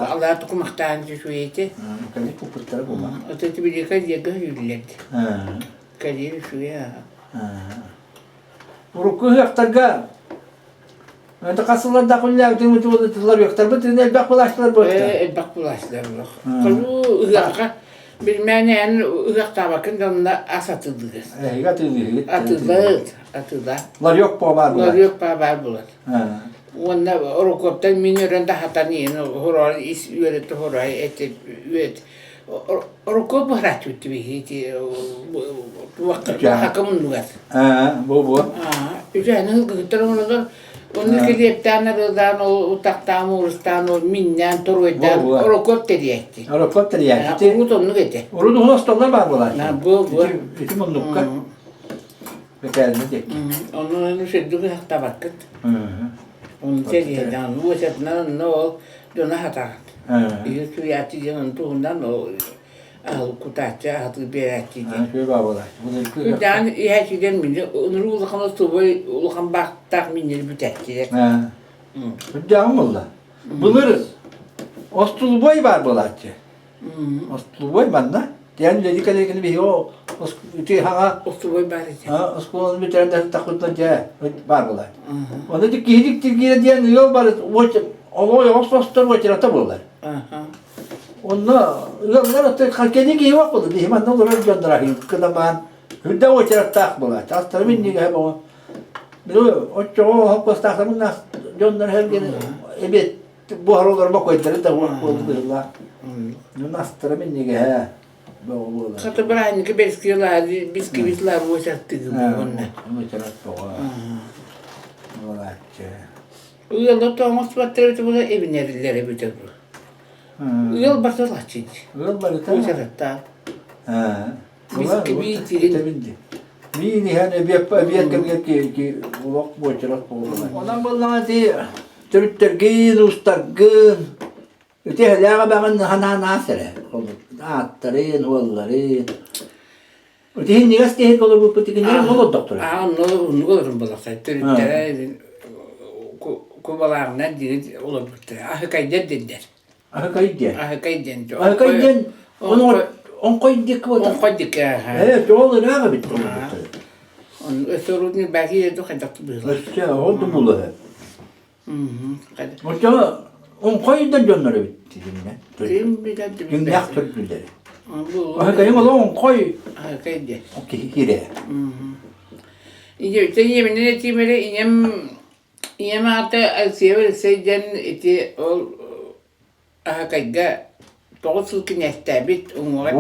Алаа тукумахтаан үчүгэйти. Кэлик куппуттара буолла. Ото тибилика диэгэ үүллэт. Кэлиир үчүгэй. Урукку ыһыахтарга Это хас сыллардаах үллээбитин тыллар үөхтэрбит элбэх булааччылар буолта. Элбэх булааччылар буолар. Холуу ыһыахха билмээн эн ыһыахтаабаккын да онно ас атыылыыр. Эһиги атыылыыгыт. Атыылаыт, атыыла. Ларек по баар буолар. Ларек по баар буолар. Уонна орокуоптан мин өрөн да хатан иһин хороор ис үөрэтэ хорой эти үөт орокуоп буһарааччыбыт тибиһи туохха муннугар. Бу бу. Үчэһини ылгыһыттар оҥороллор. Онно килиэптээн арыылаан, ол утахтаан, уурустаан, ол миннээн, торуойдаан орокуоп тэрийээччи. Орокуоп тэрийээччи. Урут оннук этэ. Урут уһун остоллор баар буолааччы. Бу бу. Ити муннукка. Бэкээринэ диэки. Ону ону сүрдүк ыһыктабаккыт. Ону тэрийэдээн, уочатынан онно ол дьоно хатаҕыт. Иһи суйааччы диэн ону туһунан ол аһыл кутааччы аһатыы биэрээччи диэн. Үрдээн иһээччилэр мини ынырык улахан остуобай улахан баахтаах минньили бүтээччилэр. Үрдээҕин буолла. Былыр остулубуой баар буолааччы. Остулубуой манна. Тиэн үлэли кэлэргини биһиги ити хаҥа Остулубуой баар этэ. оскуоланы бүтэрэн да тахпытына дьэ баар буолааччы. Ону ити киһи дьиктиргиирэ диэн ыал бары олой оҕус остор уочарата буолар. Онно ыаллар оттон кэлин киһи бах буолла. Биһи манна олорор дьоннор аһыыккынамаан үрдэ уочараттаах буолааччы. Астара минньигэһэ боҕо. Били оччоҕо оһох дьоннор эргин эбиэт буһар олор бокойдары да уох буолду быһыылаах. Нун астара минньигэһэ бөҕө буолар. Хата бырааһынньыгы бэскиэ лаали бискибит лаар уочараттыгы буолна. Уочарат тоҕо буолааччы. Ыаллар тоҥоспаттар эбитэ буолла эбинэриллэр эбитэ буолла. Ыал барыта лаччы дии. Ыал барыта? Уочараттаах. Бискибиит Миин иһэн эбиэт эбиэт кэмигэр ки олох буочарат буолла. Онон буоллаҕа ити төрүттэргин, уустаргын ити эһэлээх эбэҕин ханаан аас эрэ. Ааттарын, уолларын. Итиһиннигэс киһи олорбуппут итиннэр олордохторо. Аа, онно оннук олорон балахсай төрүттэрэ кубалааҕынан диэн олорбуттара. Аһыкайдар диэннэр. Аһыкай диэн. Аһыкай диэн. Аһыкай диэн оҥхой диэки буолар. Оҥхой диэки. Ээ, тоҕол ыраах эбит олорбуттар. Өссө урут баки еду хайдах быһыылар. Өссө ол да булуһа. Оччоҕо оҥхойдор дьоннор эбит дьиҥнэ. Дьиҥнээх төрдүлэри. Аһыкайыҥ олох оҥхой Аһыкай диэн. киһи киирэ. Ийэбиттэн ийэбинэн этиим эрэ ийэм ийэм аата Алексеева Алексей диэн ити ол Аһыкайга 9 сыл кинээстээбит уҥуоҕа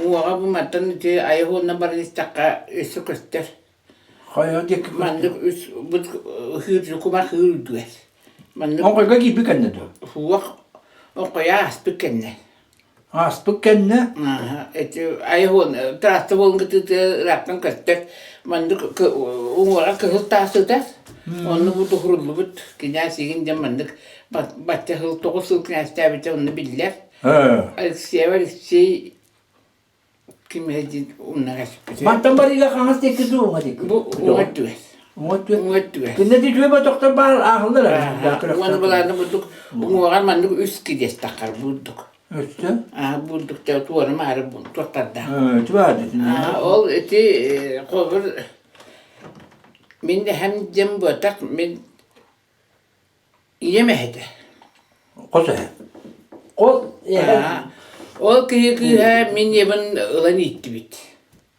уҥуоҕа бу мантан ити айах уонна баран истэххэ өссө көстөр. Хайа диэки Маннык үс бут ыһыыр кумах ыыр үрдүгэр. Маннык Оҥхойго киирбит кэннэ дуо? Суох оҥхойо ааспыт кэннэ. Ааспыт кэннэ? Ааһа, эти айах трасса буолан кытыытыгар ыраахтан көстөр. Маннык уҥуоҕа кыһыл таас сытар. Онно бу тухуруллубут кинээс игин диэн маннык бачча сыл 9 сыл кинээстээбитэ онно биллэр. Алексеева Алексей Ким диэн умнара сүппүтэ. Мантан барыыга хаҥас диэки дуу, уҥа диэки? Бу уҥа өттүгэр. Уҥа өттүгэр. Уҥа өттүгэр. Кинилэр үчүгэй ботохтор баар ааһыллар ээ. Уонна былааны бурдук уҥуоҕар маннык үс кириэс таххар бурдук. Өссө? Аа бурдук туора маары туохтардаах. Ээ, Ол ити холобур мин эһэм диэн буотах мин Ийэм эһэтэ. Хос эһэ. Хос эһэ. Ол киһи кыыһа мин ийэбин ылан ииттибит.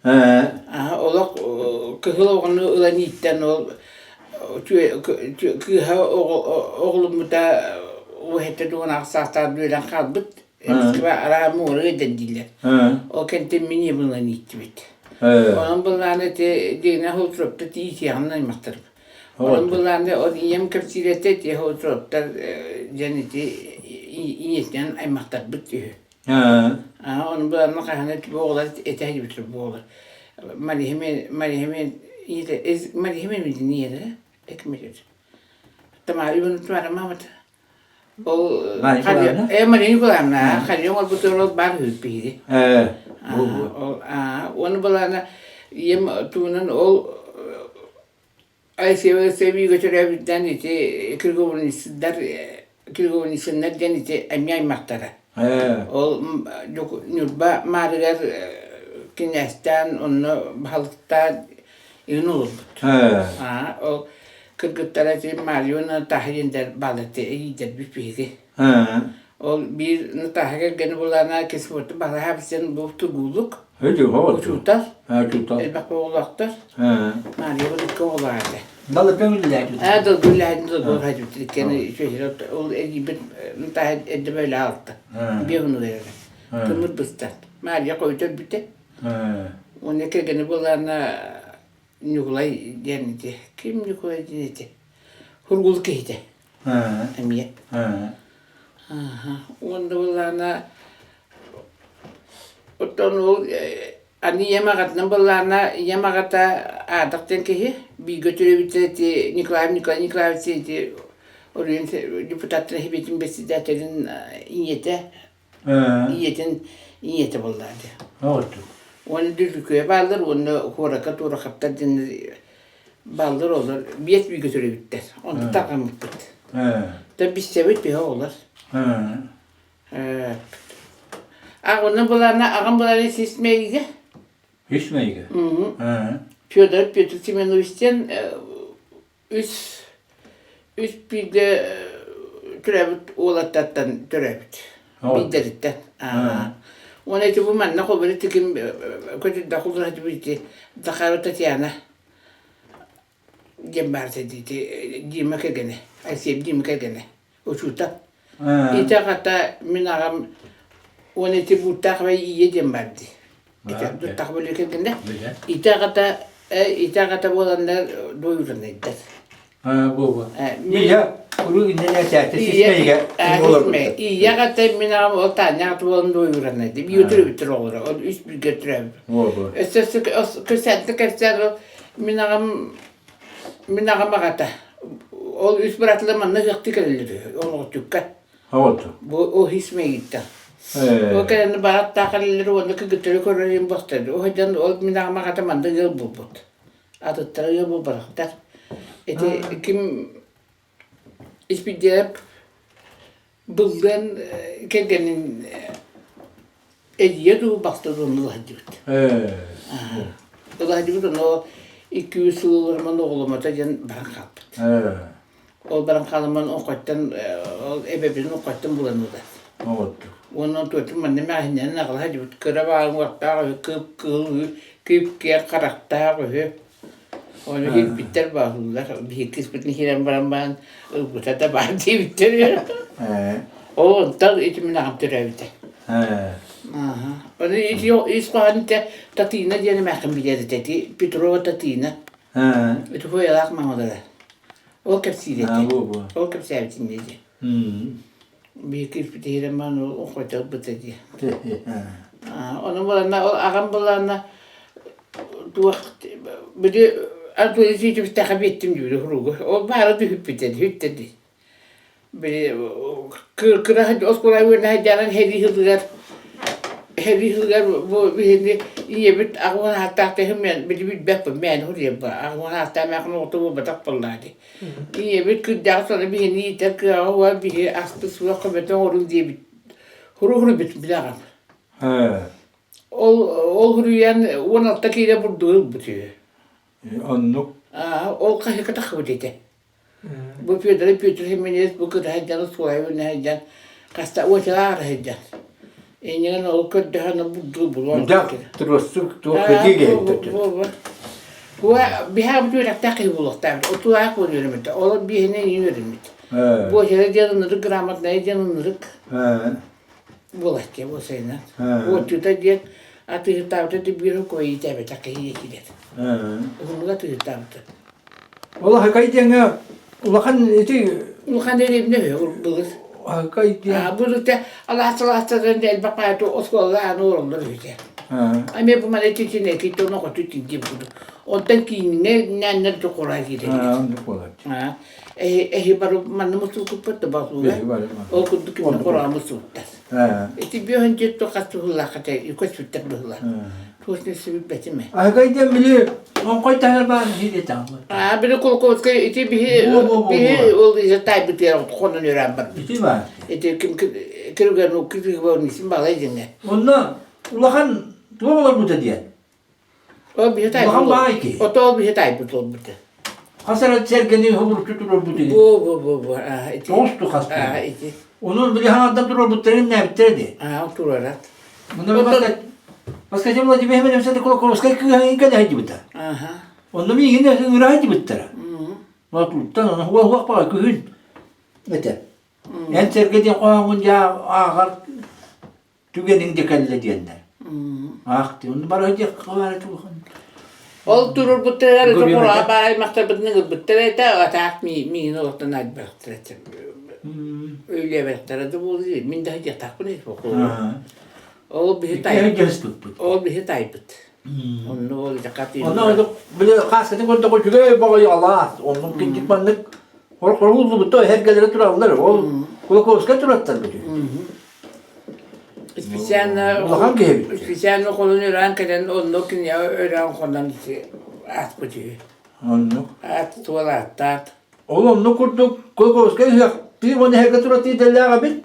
Аа, олох кыһыл оҕону ылан ииттэн ол кыыһа оҕоломмута уһэттэ дуон саастаах үөрэн хаалбыт. Эмискэ араа муора ыйдан дииллэр. Ол кэнтэн мин ийэбин ылан ииттибит. Онон былаан ити дьиҥинэ холтуропта иитиэҕин аймахтарым. Онон былааны ол ийэм кэпсиирэтэ ити Хоутуроптар диэн ити ийэтинэн аймахтарбыт үһү. Аа, ону былаанна хаһан эт бу оҕолор этэ сылдьыбыттар бу оҕолор. Марихиме Марихиме ийэтэ Марихиме мидин ийэлэрэ экмелер. Тамара Ивановна Тамара маамата. Ол э Мария Николаевна харья оҥорбутугар ол баар үһү биһиги. Ол аа, уонна былаана ийэм тугунан ол. Айсевига төрөөбүттэн ити Кирговницдар Кирговницыннар диэн ити эмиэ аймахтара. Ол Ньурба Маарыгар кинээстээн онно баһылыктаан иһин олорбут. Ол кыргыттара ити Марья Наташа диэн баалар иидэрбит биһиги. Ол биир Наташа кэргэни булаана кислоты баһылаабытын бу тугуулук учуутал элбэх оҕолоохтор Марья икки оҕолоох этэ. Далырга үлэлээбит. Аа далга үлэлээбит далга хаһыт иккиэн ол эдьиийбит Наташа эрдэ бөөлө аҕалта. Биэ хонуга эрэ. Тымыр быстан. Марья хойут өлбүтэ. Уонна кэргэни булаана Ньукулай диэн ити. Ким Ньукулай диэн ити? Хургул киһитэ. Эмиэ. Уонна былаана оттон ол аны ийэм аҕатынан былаана ийэм аҕата Аадах диэн киһи бииргэ төрөөбүттэр ити Николаев Николай Николаевич ити оройуон депутаттарын сэбиэтин председателин ийэтэ ийэтин ийэтэ буоллаҕа дии. Уонна Дүллүкүө бааллар уонна куоракка Туорахаптар диэн бааллар олор биэс бииргэ төрөөбүттэр. Онтон тарҕаммыппыт. Та билсэбит төһө оҕолор. Аҕаны былаана аҕам былаана сис мэйигэ. Үс мэйигэ? Федор Петр Семенович диэн үс үс бииргэ төрөөбүт уолаттартан төрөөбүт. Биирдэриттэн. Уонна ити бу манна холбону тиким көтүрдэх улаһытыбыт ити Захарова Татьяна диэн баар ити Дима кэргэнэ, Алексей Дима кэргэнэ, учуутал. Ити аҕата мин аҕам уонна ити Бууртаах ийэ диэн баар дии. Ити Дуттах бөлө кэргэнэ. Ити аҕата ити аҕата буоланнар дуойуранайдар. Буолуо. Ийэ уруу иннинэ сээти сисмэйгэ Ийэ аҕата мин аҕам ол Таня аҕата буолан дуойуранайда. Биир төрөбүттэр оҕолоро. Ол үс бииргэ төрөөбүт. Өссө кэпсээнтэ кэпсээн ол мин аҕам мин аҕам аҕата ол үс быраатылар манна ыһыахтыы кэлэллэр үһү оҥоҕутукка. Бу ол хисмэйиттэн. Ол кэлэн бааттаах кэлэллэр уонна кыргыттары көрөр иһин бостор. Ол сылдьан ол мин аҕам аҕата манна ыал буолбут. Атыттара ыал буолбатахтар. Ити ким Испирдиэп Быллыан кэргэнин эдьиийэ дуу, балта дуу онно ылаһдьыбыт. Ылаһдьыбыт ону 200 сыл олоруман оҕоломото диэн баран хаалбыт. Ол баран хаалыман оҥхойтон ол эбэбин оҥхойтон булан ылар. Уонна туотун манна эмээхиннэрин аҕала сылдьыбыт кыра баҕаҥ уохтаах үһү, кып-кыһыл үһү, кип-киэр харахтаах үһү. Ону киирбиттэр бааллар, биһиги кыыспытын киирэн баран баран ылбыта да баар диэбиттэр. Ол онтон ити мин аҕам төрөөбүтэ. Ону ити ис хоһоон ити Татыына диэн эмээххин билэр этэ, ити Петрова Татыына. Ити Хуялаах маҥалара. Ол кэпсиир этэ. Ол кэпсээбитин дии. Биир киирбит иһирэммэн ол хотел ылбыта дии. Ону буланна ол аҕам буланна туох били Анатолий Титовичтаха биэттим дии хуругу. Ол баара түһүппүтэ түһүттэ дии. Били кыра оскуола үөрэнэ сылдьан сэрии сылыгар сэрии сылыгар бу биһини ийэбит аҕуон ааттаах тэһим били билбэппин мээнэ суруйарбын аҕуон ааттаах мээхин оҕото буолбатах буоллаа дии. Ийэбит кырдьаҕас ону биһини иитэр кыаҕа уа биһи аспыт суох көмөтө оҥоруҥ диэбит хуруһуруйбут билэҕин. Ол ол хуруйан 16 киилэ бурдугу ылбыт үһү. Оннук. Ол хаһыка таххыбыт этэ. Бу Федор Петр Хименез бу кыра сылдьан суоһа сылдьан хаста уочалаах сылдьан. Иннигин ол көрдөһөн бурдугу булуон. Дьах туруссук туох кэтии киһиттэр. Биһаабыт үөрэхтээх киһи буолуохтаах. Отулаах буол үөрэммит. Ол биһини үөрэммит. Буочара диэн ынырык грамотнай диэн ынырык буолаччы буосайынан. Уотчута диэн атыыһыттаабыта биир куойитээбэтэх киһи диэтилэр. Уһуннук атыыһыттаабыта. Ол аһыкай диэҥҥэ улахан ити Улахан дэриэбинэ үһү былыр. Аһыкай диэн. Былыр те алаас алаастардан элбэх баайы оскуолалар ааны олороллор үһү. Эмиэ бу маны титин эки тоно хоту тиийдим курдук. Онтон кииҥҥэ ньээннэр дьокура киирэллэр. Эһи эһи бары манна мусуукуппут да басууга. Ол курдук кимне хораамы сууттар. Ити бүөһүн дьиэт хас туһулаах этэ, көспүттэр быһыылаах. Туос нөссө билбэтим ээ. Аһыгай диэн били оҥхой таһар баар иһи диэтэ. Аа, били Кулаковскай ити биһи биһи ол иһи таайбытыгар хонон үөрэн барбыт. Ити баар. Ити ким киргэн киргэн балай диҥэ. Онно улахан туох олорбута диэн. Ол биһи таайбыт. Улахан баай киһи. Ото ол биһи тайбыт олбута. Хас эрэ сэргэни хобуруччу турорбут ини. Бу бу бу бу аа ити. Тоҕусту хас Аа ити. Онон били хаҥардан турорбуттарын нээбиттэрэ дии. Аа турарат. Мына Москве Владимир Владимирович Кулаковскай кыыһа кэлэ сылдьыбыта. Аха. Онно миигин ыҥыра сылдьыбыттара. Туттан ону хуох баҕа күһүн этэ. Эн сэргэ диэн хоһооҥҥун дьаа ааҕар түгэниҥ да кэллэ диэннэр. Аах дии, онно бары диэх баара туохан. Ол турурбуттарыгар ити кураҕа баар аймахтарбытын ыҥырбыттар этэ, атаах миигин олохтон айбахтар этэ. Өйлөөбөттөрө да буолуо, мин да дьатахпын Ол биһи тайбыт. Ол биһи тайбыт. Онно ол дьакат Онно били хааскатын көрдөх үчүгэй баҕайы алаас. Оннук киндик маннык хоруллубутто эргэлэри тураллар. Ол Кулаковскай тураттар бүтү. Специально Улахан киһи эбит. Специально холун өрөөн кэлэн онно киниэхэ өрөөн хонон ааспыт үһү. Оннук. Аат суол ааттаат. Ол оннук курдук Кулаковскай ыһыахтыы уонна эһэргэ туратыы идэлээх эбит.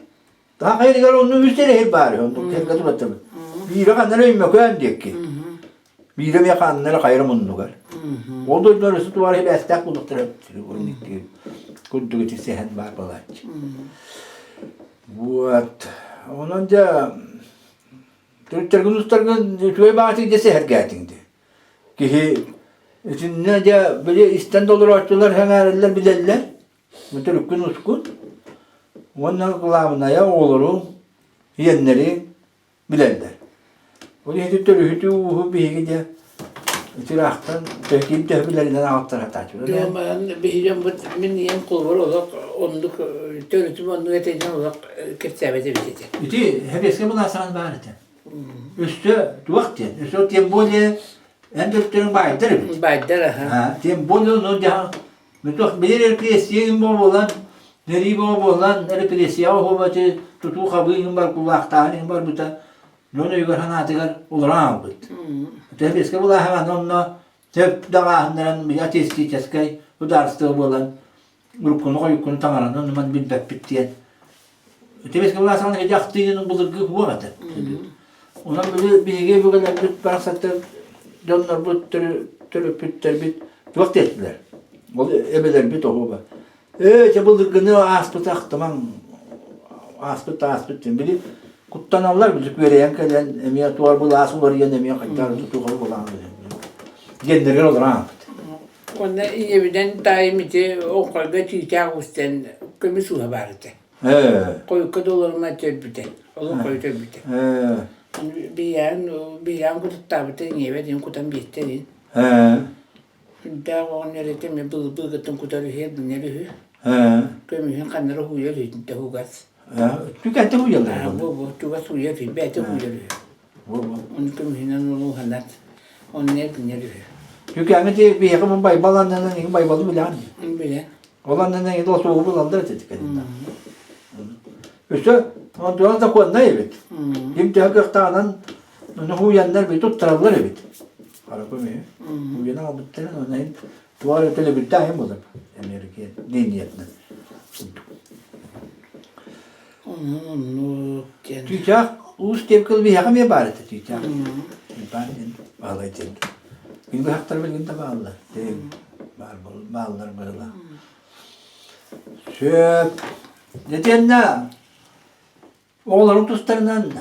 Таах хайырыгар онну үс эрэһир баар үһү, оннук эһэргэ тураттабыт. Биирэ ханна эрэ Өймөкөөн диэки. Биирэ эмиэ ханна эрэ хайра муннугар. Ол дойдулар өссө туора сибээстээх буолуохтара курдук ити сэһэн баар буолааччы. Вот. Онон дьэ төрүттэргин устаргын үчүгэй баҕатык дьэ сэһэргээтиҥ дии. Киһи итиннэ дьэ били истэн да олорооччулар сэҥээрэллэр билэллэр. Төрүккүн ускун уонна кылаабынайа оҕолору, ийэннэри билэллэр. Ол иһин төрүһүтү ууһу биһиги дьэ ыраахтан ким төһө билэринэн аҕалтара сатааччылар. Биһиги мин ийэм холобур олох оннук төрүтүм оннук этинэн олох кэпсээбэт эбит этэ. Ити сэбиэскэй былаасаҕын баар этэ. Өссө туох диэн, өссө тем более эн төрүттэриҥ баайдар эбит. Баайдар аха. Тем более ону дьаһан Мөтөх биир репрессия буолан, сэрии буолан, репрессияҕа уһуобаты тутуу-хабыы иһин бар, кулаахтааһын иһин барбыта дьон өйүгэр санаатыгар олорон хаалбыт. Сэбиэскэй былааһы онно сөп даҕааһыннаран атеистическай судаарыстыба буолан уруккуну-хойуккуну таҥараны оннуман билбэппит диэн Сэбиэскэй былаас аны дьахтыыны былыргы буор этэ. Онон били биһиги өбүгэлэрбит барахсаттар дьоннорбут төрөппүттэрбит туох диэтилэр? Ол эбэлэрбит оһуоба. Ээ, чэ былыргыны ааспыт ахтымаҥ, ааспыт ааспыт диэн. Били куттаналлар, били күөрэйэн кэлэн эмиэ туор былаас уларыйан эмиэ хайдах тутуха булаан диэннэригэр олорон ааппыт. Уонна ийэбинэн таайым ити оҥхойго чыычаах устан көмүс ууһа баар этэ. Хойукка да олорума төрбүтэ. Олох хойут өлбүтэ. Биһиээн биһиээн кутуттаабыта ийэбэ диэн кутан биэртэ диэн. Сүрдээх оҕонньор этэ эмиэ былыргыттан кутар үһү, билинэр үһү. Көмүһүн ханнара һууйар үһү тугас. Түгэтэ һууйаллар. Бу бу тугас һууйар үһү, бэйэтэ һууйар үһү. Ону көмүһүнэн улууһанат, онно эргинэр үһү. Түкээҥи ти биһиэхэ бу Байбал аннынан иһин Байбалы билэҕин дии. Билэн. Ол аннынан иһин лосуогу булаллар этэ кэннэ. Өссө онтуон законнай эбит. Ким төһө кыахтааҕынан ону һууйаннар бит туттараллар эбит. Хара көмүһү. Һууйан аҕалбыттарын онно иһин туох эрэ төлөбүрдээх иһин буолар Америка линиятынан. Оннук диэн. Чыычаах уус диэн кыл биһиэхэ эмиэ баар этэ чыычаах. Баар диэн баалай диэн. Мин быһахтар билигин да бааллар. Баар бааллар быһыылаах. Сөп. Итиэннэ оҕолорум тустарынан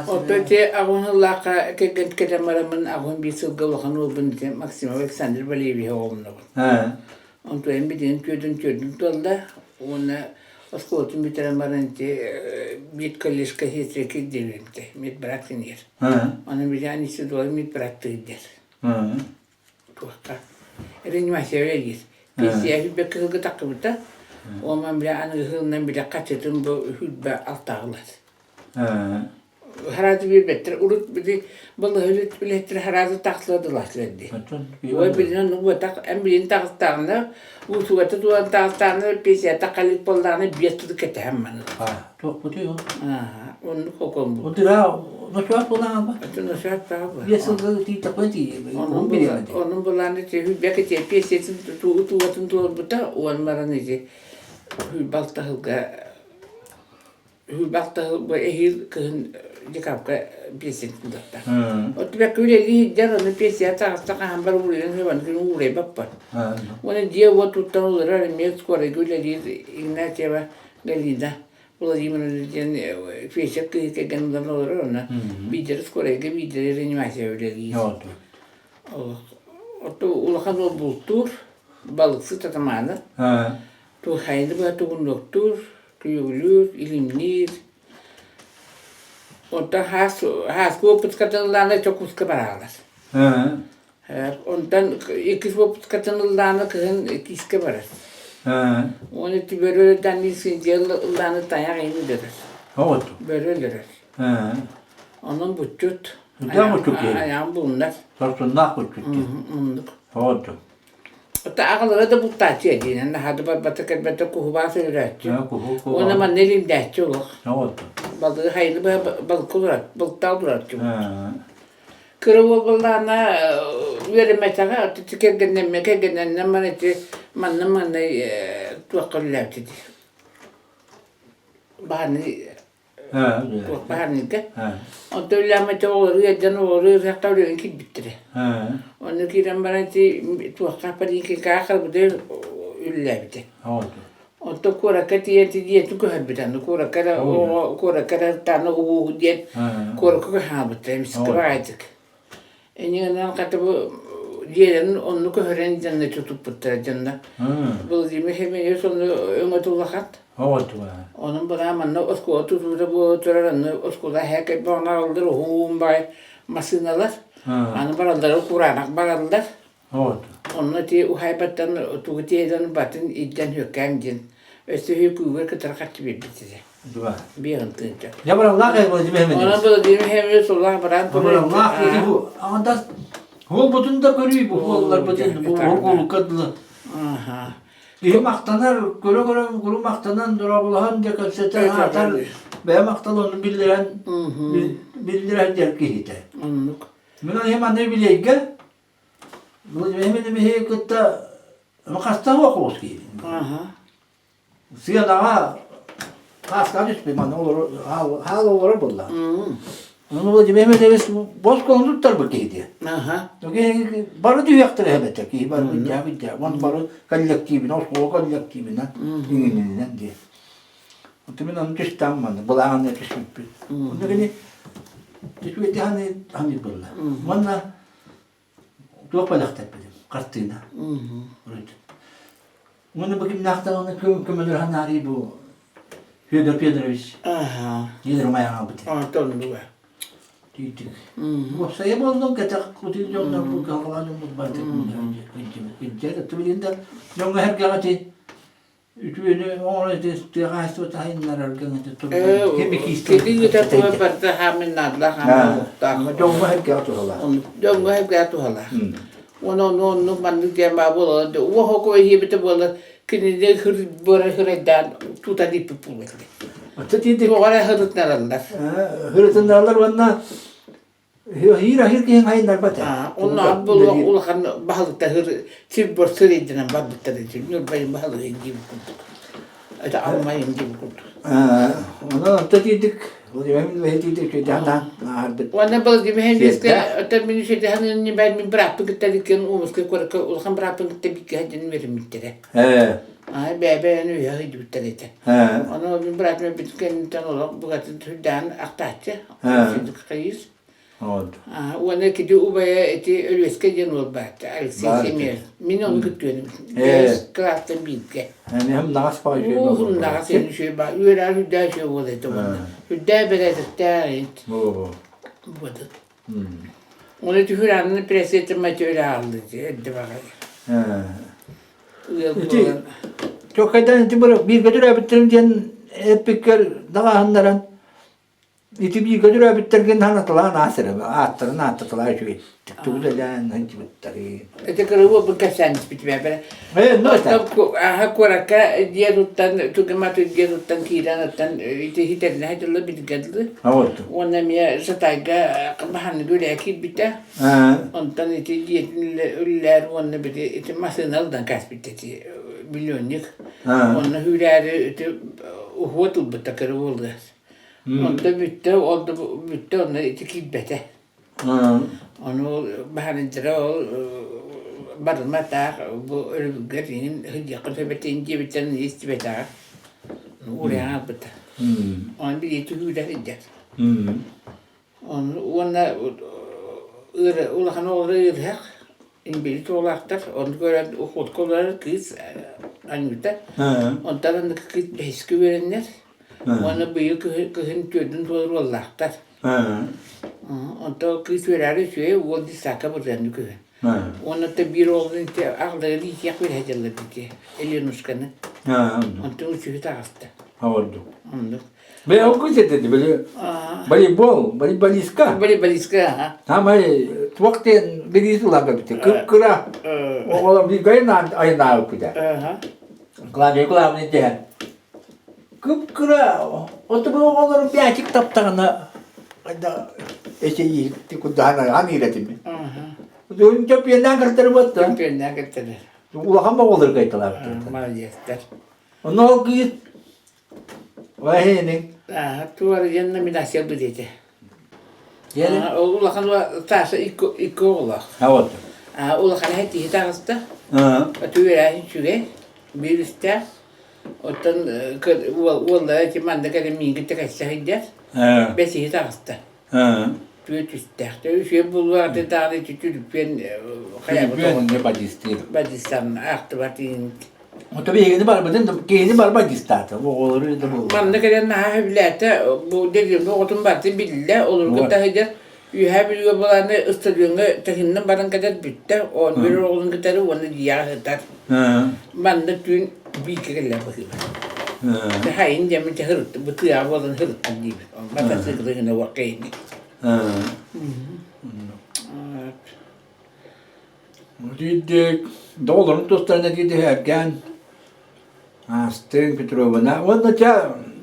Оттон ити аҕын ыллаахха кэргэн кэлэн бараммын аҕын биир сылга улахан уолбун ити Максимов Александр Валерьевиһы оҕолонобун. Онтуойум билигин түөрдүн түөрдүн туолла уонна оскуолатын бүтэрэн баран ити медколледжка сиэстэрэ киирдибитэ медбрат кинигэр. Аны билигин институтугар медбраттыыр диэр. Туохха реанимация үлэлиир. Пенсия сүүрбэ кыһылга тахсыбыта. Уонна бile аныгы сылынан бile хаччытын бу сүүрбэ алтаҕа ылар. Харааты биэрбэттэр. Урут били балыһа үлэһиттэр харааты тахсыла дылаатылар дии. Ой билинэн угатах эн билин таҕыстаҕына уусугата туолан таҕыстаҕына пенсията халык буоллаҕына биэс тылы кэтэһэн маны. Туохпутуй ол? Оннук хокон бу. Удыра ночоот буолаҕа ба? Это ночоот баҕа ба. Биэс сылга тиийтэхпинэ тиийэ. Онун Онун былааны хүлбэк ити пенсиятын тугатын туолбута уон баран ити балтаһылга Бахта бу эһиил кыһын декабрьга пенсиятын ылыахтаах. Оттубакка үлэлии сылдьар, ону пенсия таҕыста хаһан бар уурайан сыбан күн уурайбаппын. Уонна дьиэ-уот туттан олорор эмиэ скорайга үлэлиир Игнатьева Галина Владимировна диэн фельдшер кыыһы кэргэн ылан олорор, онно биирдэрэ скорайга, биирдэрэ реанимацияҕа үлэлиир. Оттон улахан уол бултуур, балыксыт атамаана. Туохайны быһа тугуннуктуур, күөгүлүүр, илимниир. Онтон хаас хааскы уоппускатын ыллаана Чокууска бараалар. Онтон иккис уоппускатын ыллаана кыһын киискэ барар. Уонна ити бөрө өлөрдөөн синдиэл ыллааны тайах иһин өлөрөр. Бөрө өлөрөр. Онон буччут. Айаҕын булунар. Сорсуннаах буччут. Оннук. Оҕоту. Аҕалара да бултааччы диинэн наһаа да барбата кэлбэтэ куһубаас өлөрөөччү. Уонна манна илимдээччи олох. Балыгы хайыны быһа балыкка олорор, бултаа олорооччу. Кыра уол буоллаҕына үөрэммэтэҕэ, ити кэргэннэммэ кэргэннэннэ маны ити манна манна туохха үлэлээбитэ дии. Баһаны Баһаарныйга. Онтон үлээммэтэ оҕолору ыалдьан оҕолору ыарыһахтар үлэҕэ киирбиттэрэ. Онно киирэн баран ити туохха поликлиникаҕа харбыта үлэлээбитэ. Онтон куоракка тиийэн ити дьиэтин көһөрбүтэ. Аны куоракка эрэ оҕо куоракка эрэ ытааны угууһу диэн куоракка көһөн эмискэ баҕайытык. Иннинэн хата бу дьиэлэрин онно көһөрөн дьонно тутуппуттара дьонно. Владимир Семенович онно өҥөтө улахан. Онон быраан манна оскуола тутуута буола турар, онно оскуола эһээ кэлбэҕинэ аҕаллар уһуун баай массыыналар. Аны бараллара кураанах бараллар. Онно ити уһаайбаттан тугу тиэйэн батын илдьэн үөккээн диэн өссө үһү күүгэр кытары харчы биэрбит этэ. Биэҕин тыынча. Я бараллаах Владимир Семенович. Онон Владимир Семенович улаах бараан Бараллаах ити бу аҥардас Уолбутун да көрүй бу уолларбытын бу уолукка дылы. Киһи махтанар, көрө-көрө куру махтанан дорооболоһон дьэ кэпсэтэн аатар бэйэ махтал ону биллэрэн биллэрэн дьэр киһитэ. Оннук. Мин ону манна билейгэ Владимир биһиги кытта хаста суох киһи. Сыанаҕа хааскаҕа түспүт манна олорор хаал олорор буолла. Ону Владимир Михайлович босхону туттарбыт киһи диye. Бары түһүөхтэрэ эбэтэ киһи бары быдьаа быдьаа. Вон бары коллективинэн, оскуола коллективинэн, иҥининэн диye. Оттон мин ону түстэм манна, былааны түспүппүт. Онно кини түспүт ханы ханы буолла. Манна Туох бэлэхтэппитим? Хартыына. Уонна бу кимнээхтэн оны көмөлөр ханаарый бу Федор Федорович. Аха. Федор Майаҕабыт. Онтон дуга. Тийтик. Уопсайа буоллун кэтэх кутун дьоннор бу кыһалҕалаан дьоммут барыта күндьэ. Тубилин да дьоҥҥо эргэҕэ ти Үтүөнү оҥоро тыа хаһаайыстыбата сайыннарарга Кини ыытар туһа барыта хаамын наадалаах хаамын Дьоҥҥо сэргэҕэ туһалаах. Дьоҥҥо сэргэҕэ туһалаах. Уонна ону оннук маннык диэн баа буолар. Уох око иһиэбитэ буолар кинини хыр бара хырайдаан тутан ииппит буолуо этэ. Тоҕо эрэ хырытынараллар. Хырытынараллар уонна Аһыыр-аһыыр киһи хайыннарбат ээ. Онно буолуох улахан баһылыктар сир-буор сырыйдынан барбыттар этэ. Ньурбайын баһылыгын диэбит курдук. Это Алмайын диэбит курдук. Онон онто тиийдик, Владимир тиийдик үчүгэйдээн аарбыт. Уонна Владимир Михайловичка оттон мин үчүгэйдээн мин бырааппын кытта иккиэн Омскай куоракка улахан бырааппын кытта бииргэ сылдьан үөрэммиттэрэ. Аа бэйэ-бэйэни үһэ сылдьыбыттар этэ. Ону мин быраатым эппитин кэнниттэн олох букатын сүрдээҕин ахтааччы. Хайыыс. Уонна кини убайа ити Өлүөскэ диэн уол баатта Алексей Семенов. Мин ону кыттыаным. Биэс кылаастан бииргэ. Наҕас баҕа үчүгэй Ууһум наҕас үчүгэй баа. Үөрээр үрдээ үчүгэй буола этэ уонна. Үрдээ бэрээдэктээх ит. Буолат. Оны түһүр анны прессетим өтөөрө ааллы эрдэ баҕайы. Ыал Ити буолан. чоккайдан ити бу бииргэ төрөөбүттэрим диэн эппиккэр даҕааһыннаран. Ити бииргэ төрөөбүттэргин санаталаан аас эрэ, ааттарын ааттаталаа үчүгэй. Тугу үлэлээн сылдьыбыттарый? Ити кырыы бу кэпсээн испитим бэрэ. Э, ну это. Аха куоракка дьиэ туттан, тугуматы дьиэ туттан киирэн оттон ити хитэринэ дылы билгэ дылы. А вот. Уонна эмиэ Сатайга баһанныгы үлэ киирбитэ. Онтон ити дьиэтин үллээр уонна бити ити массыына ылдан кээспит ити миллионник. Онно хүүрээри ити уһуот ылбыта кыры буолга. Онто бүттэ, ол да бүттэ онно ити киирбэтэ. Ону баһаарынчара ол барыматаах бу өрөбүлгэ иһин сылдьыахха сөп этин диэбиттэрин истибэтэҕэ. Уурайан аалбыта. Ону билии түһүүлэ сылдьар. Ону уонна улахан оҕолоро ыарыһах, инбэлиит оҕолоохтор. Ону көрөн охотка олорор кыыс Анюта. Онтон аныгы кыыс бэһискэ үөрэнэр. Уонна быйыл кыһын түөрдүн туолар уоллаахтар. Онто кыыс үөрээри үчүгэй, уол десятка бырыанны күһүн. Уонна то биир оҕолун ити аҕаларын иитиэх үөһэ дьаллар ити Еленушканы. Онтон үчүгэй таҕыста. Ордук. Оннук. Бе ол кыыс этэ били волейбол, волейболистка. Волейболистка, аха. Самай туох диэн бириис ылан кэлбитэ. Кып-кыра. Оҕолор бииргэ айнаабыппыта. Клавдия Николаевна дэһэн Кып-кыра оту оҕолору мячик таптаҕына эчэйииһикти курдаһан аҕан иирэтим. Чөппүөннээн кыртары буотта. Чөппүөннээн кыртары. Улахан оҕолору кайталаабыттар. Молодецтар. Онно ол кыыс Ваһиник. Туора диэн номинация ылбыт этэ. Ол улахан Саша икки оҕолоох. А вот. Улахан киһи таҕыста. Түөрээһин үчүгэй. Биир үстээх. Оттон уоллара ити манна кэлэн миигин тэкэссэ сылдьар. Бэсиһи таҕыста. Түөрт үстээх. Үчүгэй булуо аты даҕаны ити түлүпүөн хайабыт Түлүпүөн бадьыыстыыр. Бадьыыстан аахтыбат иин. Ото биһигини барбытын киһини бар бадьыыстаата. Оҕолору да буолла. Манна кэлэн наһаа сөбүлээтэ. Бу дэриэбинэ оҕотун барытын биллэ. Олорго таһыйар. Үөһээ Бүлүүгэ былааны ыстадыаҥҥа таһыннан баран кэлэр бүттэ. Оонньуур оҕолорун кытары уонна дьиэҕэ сытар. Манна түүн бииргэ кэллэр быһыылаах. Хайын диэммин дьэ һырытты, бу тыаҕа буолан һырыттым диибин. Матасыыкылы гына уокка ини. Диирдик, доҕолорун тустарына диирдик Аастыын Петровна уонна чэ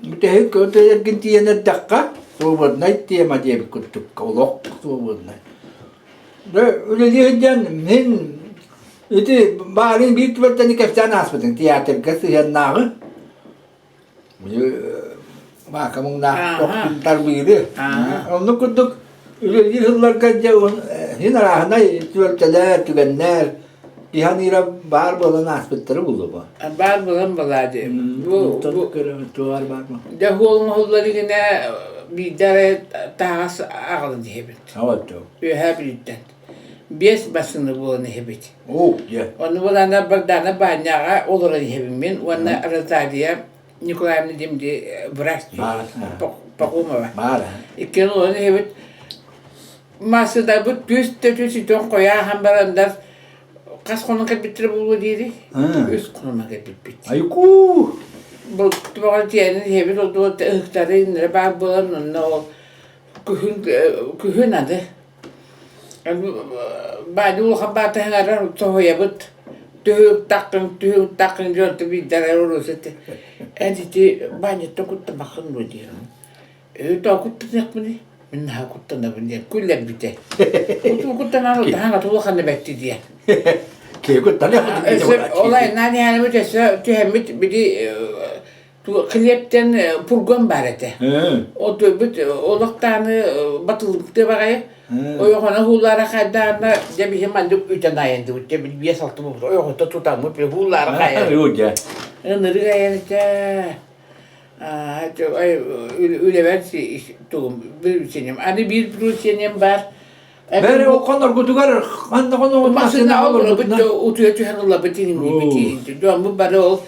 бүтэһик эргин тиийэн эрдэххэ свободнай тема диэбит курдук олох свободнай. Үлэлии сылдьан мин ити баарын биир түбэлтэни кэпсээн ааспытыҥ театрга сыһыаннааҕы Баака муҥнаах охтун тарбыыры. Оннук курдук үлэлиир сылларга дьэ син арааһынай түбэлтэлэр, түгэннэр иһаныыра баар буолан ааспыттара буолуо. Баар буолан балаады. Бу туар баар бу. Дьэ хуол оҥоһуллар игинэ биирдэ эрэ таһаҕас аҕалан иһэбит. Үөһээ Бүлүүттэн. Биэс бассыны буолан иһэбит. Оо, дьэ. Ону булана Богдана Баанньаҕа олорон иһэбин мин уонна Розалия Николаевна диэн врач Пахомова. Иккиэн олорон иһэбит. Массыынабыт түс да түс үтэн хойаахан барандар хас хонон кэлбиттэрэ буолуо диири? Үс хонон кэлбиппит. Айкуу! Бу түбэҕэ тиэрин иһэбит ол ыһыктары иннэрэ баар буолан онно ол күһүн күһүн аны Баанньа улахан баатаһыҥарар соһуйабыт түһүк-таххын түһүк-таххын дьонтон биирдэрэ уруус этэ эн ити баанньаттан куттамаххын дуо диир ээ тоҕо куттаныахпыный мин наһаа куттанабын диэн күллэрбитэ утуу куттанан таһаҥата улахана бэрти диэн Киһи куттаныах ол айаннаан иһэнимит өссө түһэммит били Хлебтэн пургон баар этэ. Отуйбут олохтааны батыллыбыт баҕайы. Ойоҕоно һуулаара хайдаана дьэ биһи маннык үтэн айандыбыт дьэ биэс алта буолбут ойоҕото тутаммыт һуулаара хайан. Ынырык айан этэ. Үлэбэр тугум бүрүсүнем. Аны биир бүрүсүнем бар. Бэри ол хоноргутугар ханна хоноргут Массыына олорбут утуйа түһэн ылабыт иҥнибит Дьоммут бары ол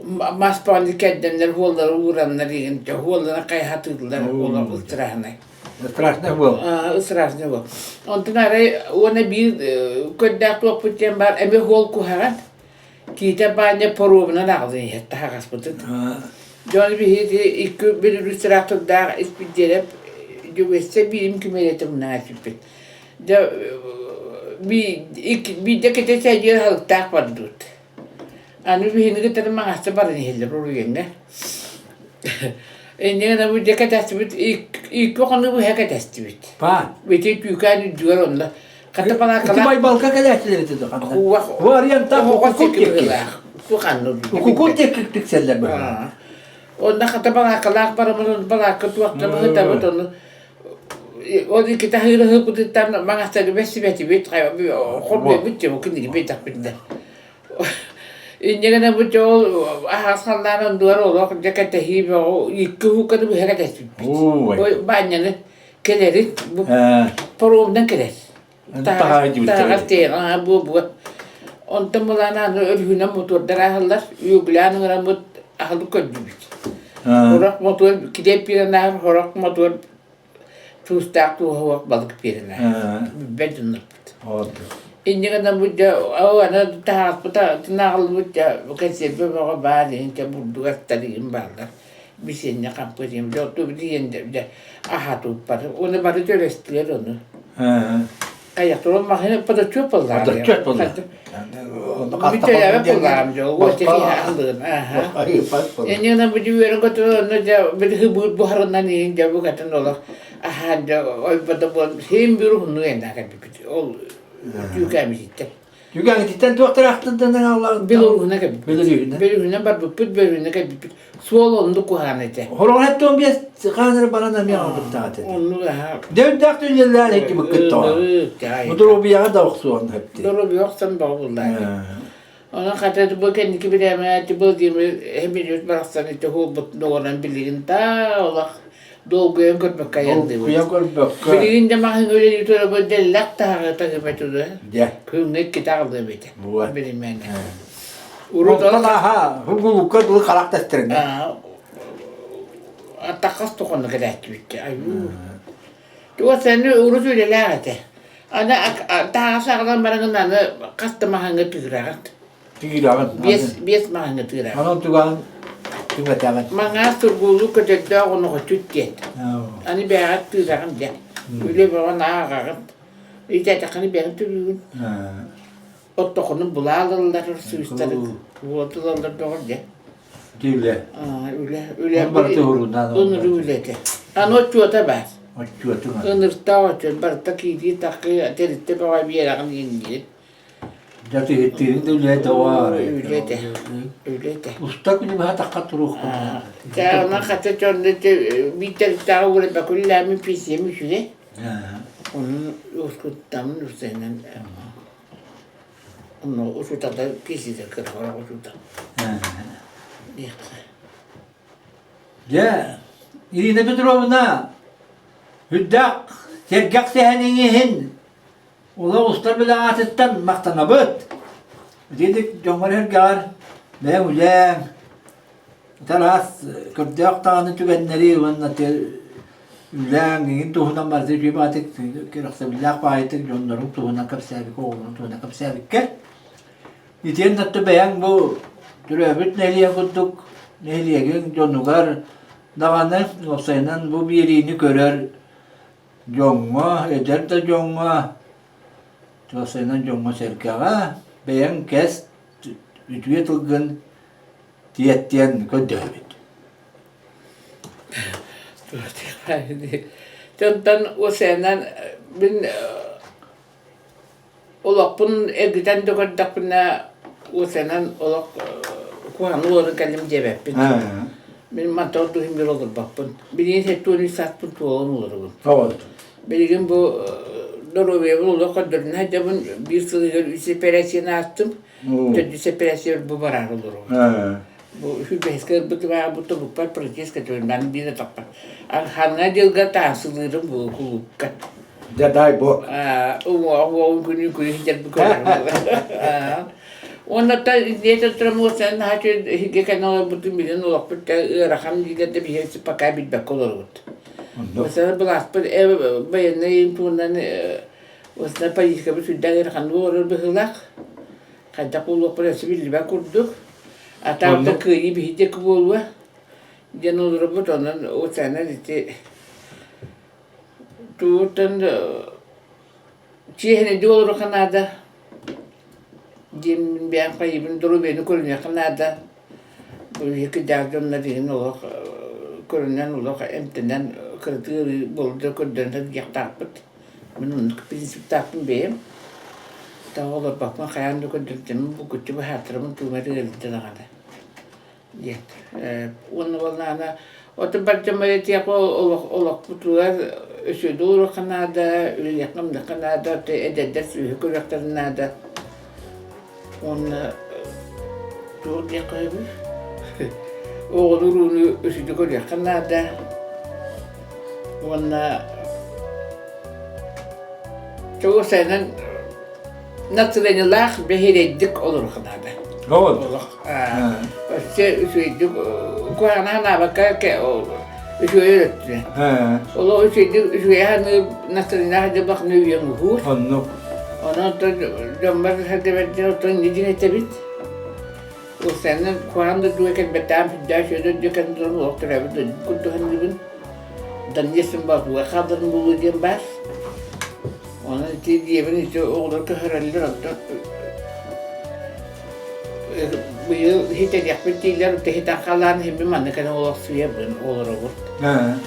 мас баҕаны кэрдэннэр уоллары уураннар иһин уоллара хайхатыыллар олох ыстырааһынай Страшный был. Страшный был. Онтон арай уонна биир көрдөөх туохпут диэн баар эмиэ уол куһаҕан киитэ баанньа поруобунан аҕалан иһэр таһаҕаспытын. Дьон биһиги икки бүлүүстүраах турдаах испирдиэрэп. Дьөгүөссэ биирим кимиэрэтэ мунан эппиппит. Дьэ биирдэ кэтэ сээдьиэр аһылыктаах бардыбыт. Аны биһини кытары маҥаста баран иһэллэр уруйаҥҥа. Инньэ гынан бу дьэ кэтэстибит икки хонуу быһа кэтэстибит. Паа. Ити түүкээн үрдүгэр онно Хата Ити балаакалаах Байбалка кэлээччилэр ити ханна? Хуах Бу арыйантаах оҕо укукут диэки диэки. быһыылаах. Туханны Укукут диэки тиксэллэр быһыылаах. Онно хата балаакалаах бараммыт балаакка туохта быһытабыт ону ол икки таһыыр ыһыппытыттан маҥастары бэссибэтибит хорбуйбут дьэ бу киниги биэтэхпитинэ инньэ гынан бу дьэ ол аһаас халлаан ондугар олох дьэ кэтэһии бөҕө икки уһукканы быһа кэтэспиппит баанньаны кэлэрин бу паромунан кэлэр таһаҕас тиэйэн буо-буо онтон былаан аны өрүһүнэн мотуордар ааһаллар үөгүлээн ыҥыраммыт аһылык көрдүбүт сорох мотуор килиэп биэрэн ааһар сорох мотуор туустаах тууһа балык биэрэн ааһар билбэт дьоннорбут инньэ гынан бу дьэ ол аны таһаҕаспыт тынааҕыллыбыт дьэ кэнсиэрбэ бөҕө баар иһин дьэ бурдук астар иһин бааллар бисиэнньэ хампы диэн дьэ отту диэн дьэ аһатыыппар уонна бары төлөстүлэр ону айахтар маһын подотчет буоллаҕа Подотчет буолла. Бүтэлээбэт буоллаҕым дьэ ол аһылыгын Инньэ бу үөрэн көтөр онно дьэ били хыбыыр буһарынан иһин дьэ букатын олох аһаан дьэ ойбото буолан син биир уһуннук айаннаах кэлбиппит ол түүкээмититтэн Түгэҥититтэн туох тыраахтырдан аҕаллаҕын? Белоруһуна кэлбиппит. Белоруһуна. Белоруһуна барбыппыт, Белоруһуна кэлбиппит. Суол оннук куһаҕан этэ. Хороҕор 75 хаан эрэ баран эмиэ оҥорбуттаах этэ. Оннук аһа. Дөйдөөх түннэллээн икки тоҕо. Доруобуйаҕа да охсуон хөптү. Доруобуйа охсон бөҕө буллаары. Онон хата бу кэнники бирээмэ бу диэми барахсан ити хуолбут доҕорон билигин та олох долгуйан көрбөккө айанныыбыт. Долгуйа көрбөккө. Билигин да маһын үлэлии турабыт дэллэх таһаҕа таһыма тура. Дьэ. Күҥҥэ иккитэ аҕалыам этэ. Буа. Билимээнэ. Урут Онтон аха, хугулукка дылы харах тэстэринэ. Атаххас туханна кэлээччибит. Айуу. Туос аны урут үлэлээх этэ. Аны таһаҕас аҕалан бараҥын аны хас да маһыҥҥа тыыраҕыт. Тыыраҕын. Биэс, биэс маһыҥҥа тыыраҕын. Онон тугаҕын түҥэтэҕин. Маҥаас тургуулуу көтөрдөөх оноҕоччут диэн. Аны бэйэҕэр тыыраҕын дьэ. Үлэ бөҕөн ааҕаҕын. Итээтэххинэ бэйэҥ төлүүгүн. Оттохуну булаалаллар сыыстары уотулаллар доҕор дьэ. Үлэ. Үлэ, үлэ. Барыта уруунан. Ынырыы үлэтэ. Аны отчуота баар. Отчуоту. Ыныртаах отчуот барыта киирии таххыы тэрилтэ бөҕө биэрэҕин иҥниир. Дьэ тыһыттыырын да үлэ доҕоор. Үлэ этэ. Үлэ этэ. Уста күнү быһа тахха туруохпут. Дьэ, онон хата дьонно биир тэрилтэҕэ уурайбакка пенсиям үчүгэй. Онон ускуттаммын устайынан онно учууталлар пенсията кыра учуутал. Дьэ, Ирина Петровна, үрдээх сэргэх сэһэниҥ иһин Олох устар билэҕаатыттан махтанабыт. Итинник дьоҥҥор-сэргэҕэр бэйэҥ үлэҥ, араас көрдөөх даҕаны түгэннэри уонна үлэҥ эҥин туһунан барыта үчүгэй баҕатык кэрэхсэбиллээх баҕайытык дьонноруҥ туһунан кэпсээбиккэ, оҕолоруҥ туһунан кэпсээбиккэ. Итиэннэ оттон бэйэҥ бу төрөөбүт нэһилиэк курдук нэһилиэгиҥ дьонугар даҕаны уопсайынан бу биэриини көрөр Дьоҥҥо, эдэр да дьоҥҥо, уопсайынан дьоҥҥо-сэргэҕэ бэйэҥ кэс үтүө тылгын тиэртиэн көрдөһөбүт. Онтон уопсайынан мин Олохпун эргитэн да көрдөхпүнэ, уосанан олох куһаҕаны олорон кэллим диэбэппин. Мин мантан ордук иһин олорбоппун. Билигин 73 сааспын туолан олоробун. Билигин бу доруобуйабын олох көрдөрүнэ сылдьабын. Биир сылыгар үс эпэрээссийэни аастым. Төрдүс эпэрээссийэбэр бу бараары олоробун. Бу үһү-бэһискэ ылбытым бу тобукпар протез көтөрүнэн биир атахпар. Ханна дьылга таансылыырым бу кулуупка. Дьэ дай бог. Уҥуоҕун күнүн күнү сидэрби көрөрүм. Уонна та диэтэ туран уосанан наһаа үчүгэй иһиргэ кэннэ олорбутун билэн олохпут ыарахан дииллэр да биһиги пока билбэккэ олоробут. Уосана былааспыт военный туһунан уосана политикабыт сүрдээх ыараханнык олорор быһыылаах. Хайдах буолуохпут өссө биллибэт курдук. Атаабыта кыайыы биһи диэки буолуо диэн олоробут. Онон уосанан ити. Тугуттан чиэһинэйдик олоруохха наада диэн бэйэм хайыыбын доруобуйаны көрүнүөххэ наада. Бу кырдьаҕас дьоннор иһин олох көрүнэн олох эмтэнэн кыратык ыарыы буолла көрдөрөн сылдьыахтаахпыт. Мин оннук принциптаахпын бэйэм. Таах олорбоппун хайаан да көрдөртөммүн булгуччу быһаартарабын тугу эрэ ыалдьа даҕаны диэн. Уонна буоллаҕына оту бар дьоммор этиэххэ олохпутугар үчүгэйдик олоруохха наада, үлэлиэххэ-хамныахха наада, эдэрдэр сүөһү көрүөхтэрин наада. Уонна туох диэххэ сөбүй? Оҕону-урууну үчүгэйдик көрүөххэ наада. Уонна чугасайынан настроениелаах бэһиэлэйдик олоруохха наада. Олох өссө үчүгэйдик куһаҕаны санаабакка үчүгэй өрөттүнэн. Олох үчүгэйдик үчүгэй саныыр настроениелаах дьыбахны үйэҥ уһуур. Оннук. Онон оттон дьоммор сэргэбэрдэр оттон инньэ диэн этэбит. Уопсайынан куһаҕан дойдуга кэлбэтэҕим сүрдээх үчүгэй дойдуга кэлэн туран олох төрөөбүт дойдум курдук саныыбын. Донецкин Боотурга хаалларым буолуо диэн баар. Онон ити дьиэбин ити оҕолор көһөрөллөр онтон быйыл иһитэниэхпит дииллэр иһитэн халаан иһиммин манна кэлэн олохсуйабын олоробут.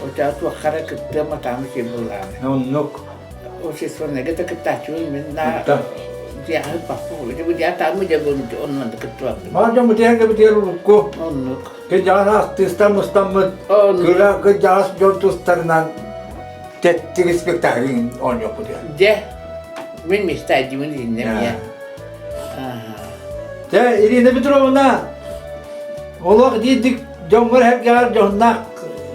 Оччоҕо туохха эрэ кыттыам атаам үчүгэй буоллаҕына. Оннук. Общественныйга да кыттааччыбын мин да дьиэҕэ ыппаппын. Бу дьиэ атаамы дьэ оннук да кыттыбаппын. Маар дьон бутиһэргэ бутиһэр урукку. Оннук. Кырдьаҕас артыыстар мустаммыт кыра кырдьаҕас дьон тустарынан тэттик спектакль оонньуохпут. Дьэ, мин мечтайдымын иһиннэ мия. Дьэ, Ирина Петровна, олох диирдик дьоҥҥор эргэҕэр дьоһуннаах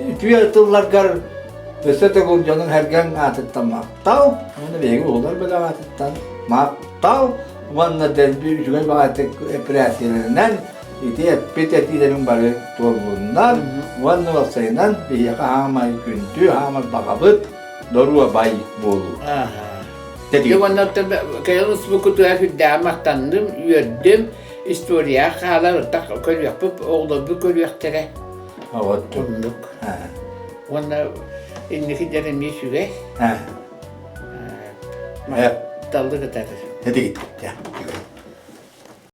үтүө тылларгар өссө төгүл дьонуҥ эргэҥ аатыттан махтал, уонна биһиги уолар бөлөх аатыттан махтал уонна дэлби үчүгэй баҕайытык эпэрээссийэлэринэн ити эппит этиилэриҥ бары туоллуннар уонна уопсайынан биһиэхэ хаамай күндү хаамар баҕабыт доруобай буолуу. Дьэ уонна кэлин успукутугар сүрдээҕин махтанным, үөрдүм, историяҕа хаалар ытах көрүөхпүт, оҕолорбут көрүөхтэрэ. Оннук. Уонна инники дьон эмиэ үчүгэй. Таллы кытары. Этигит.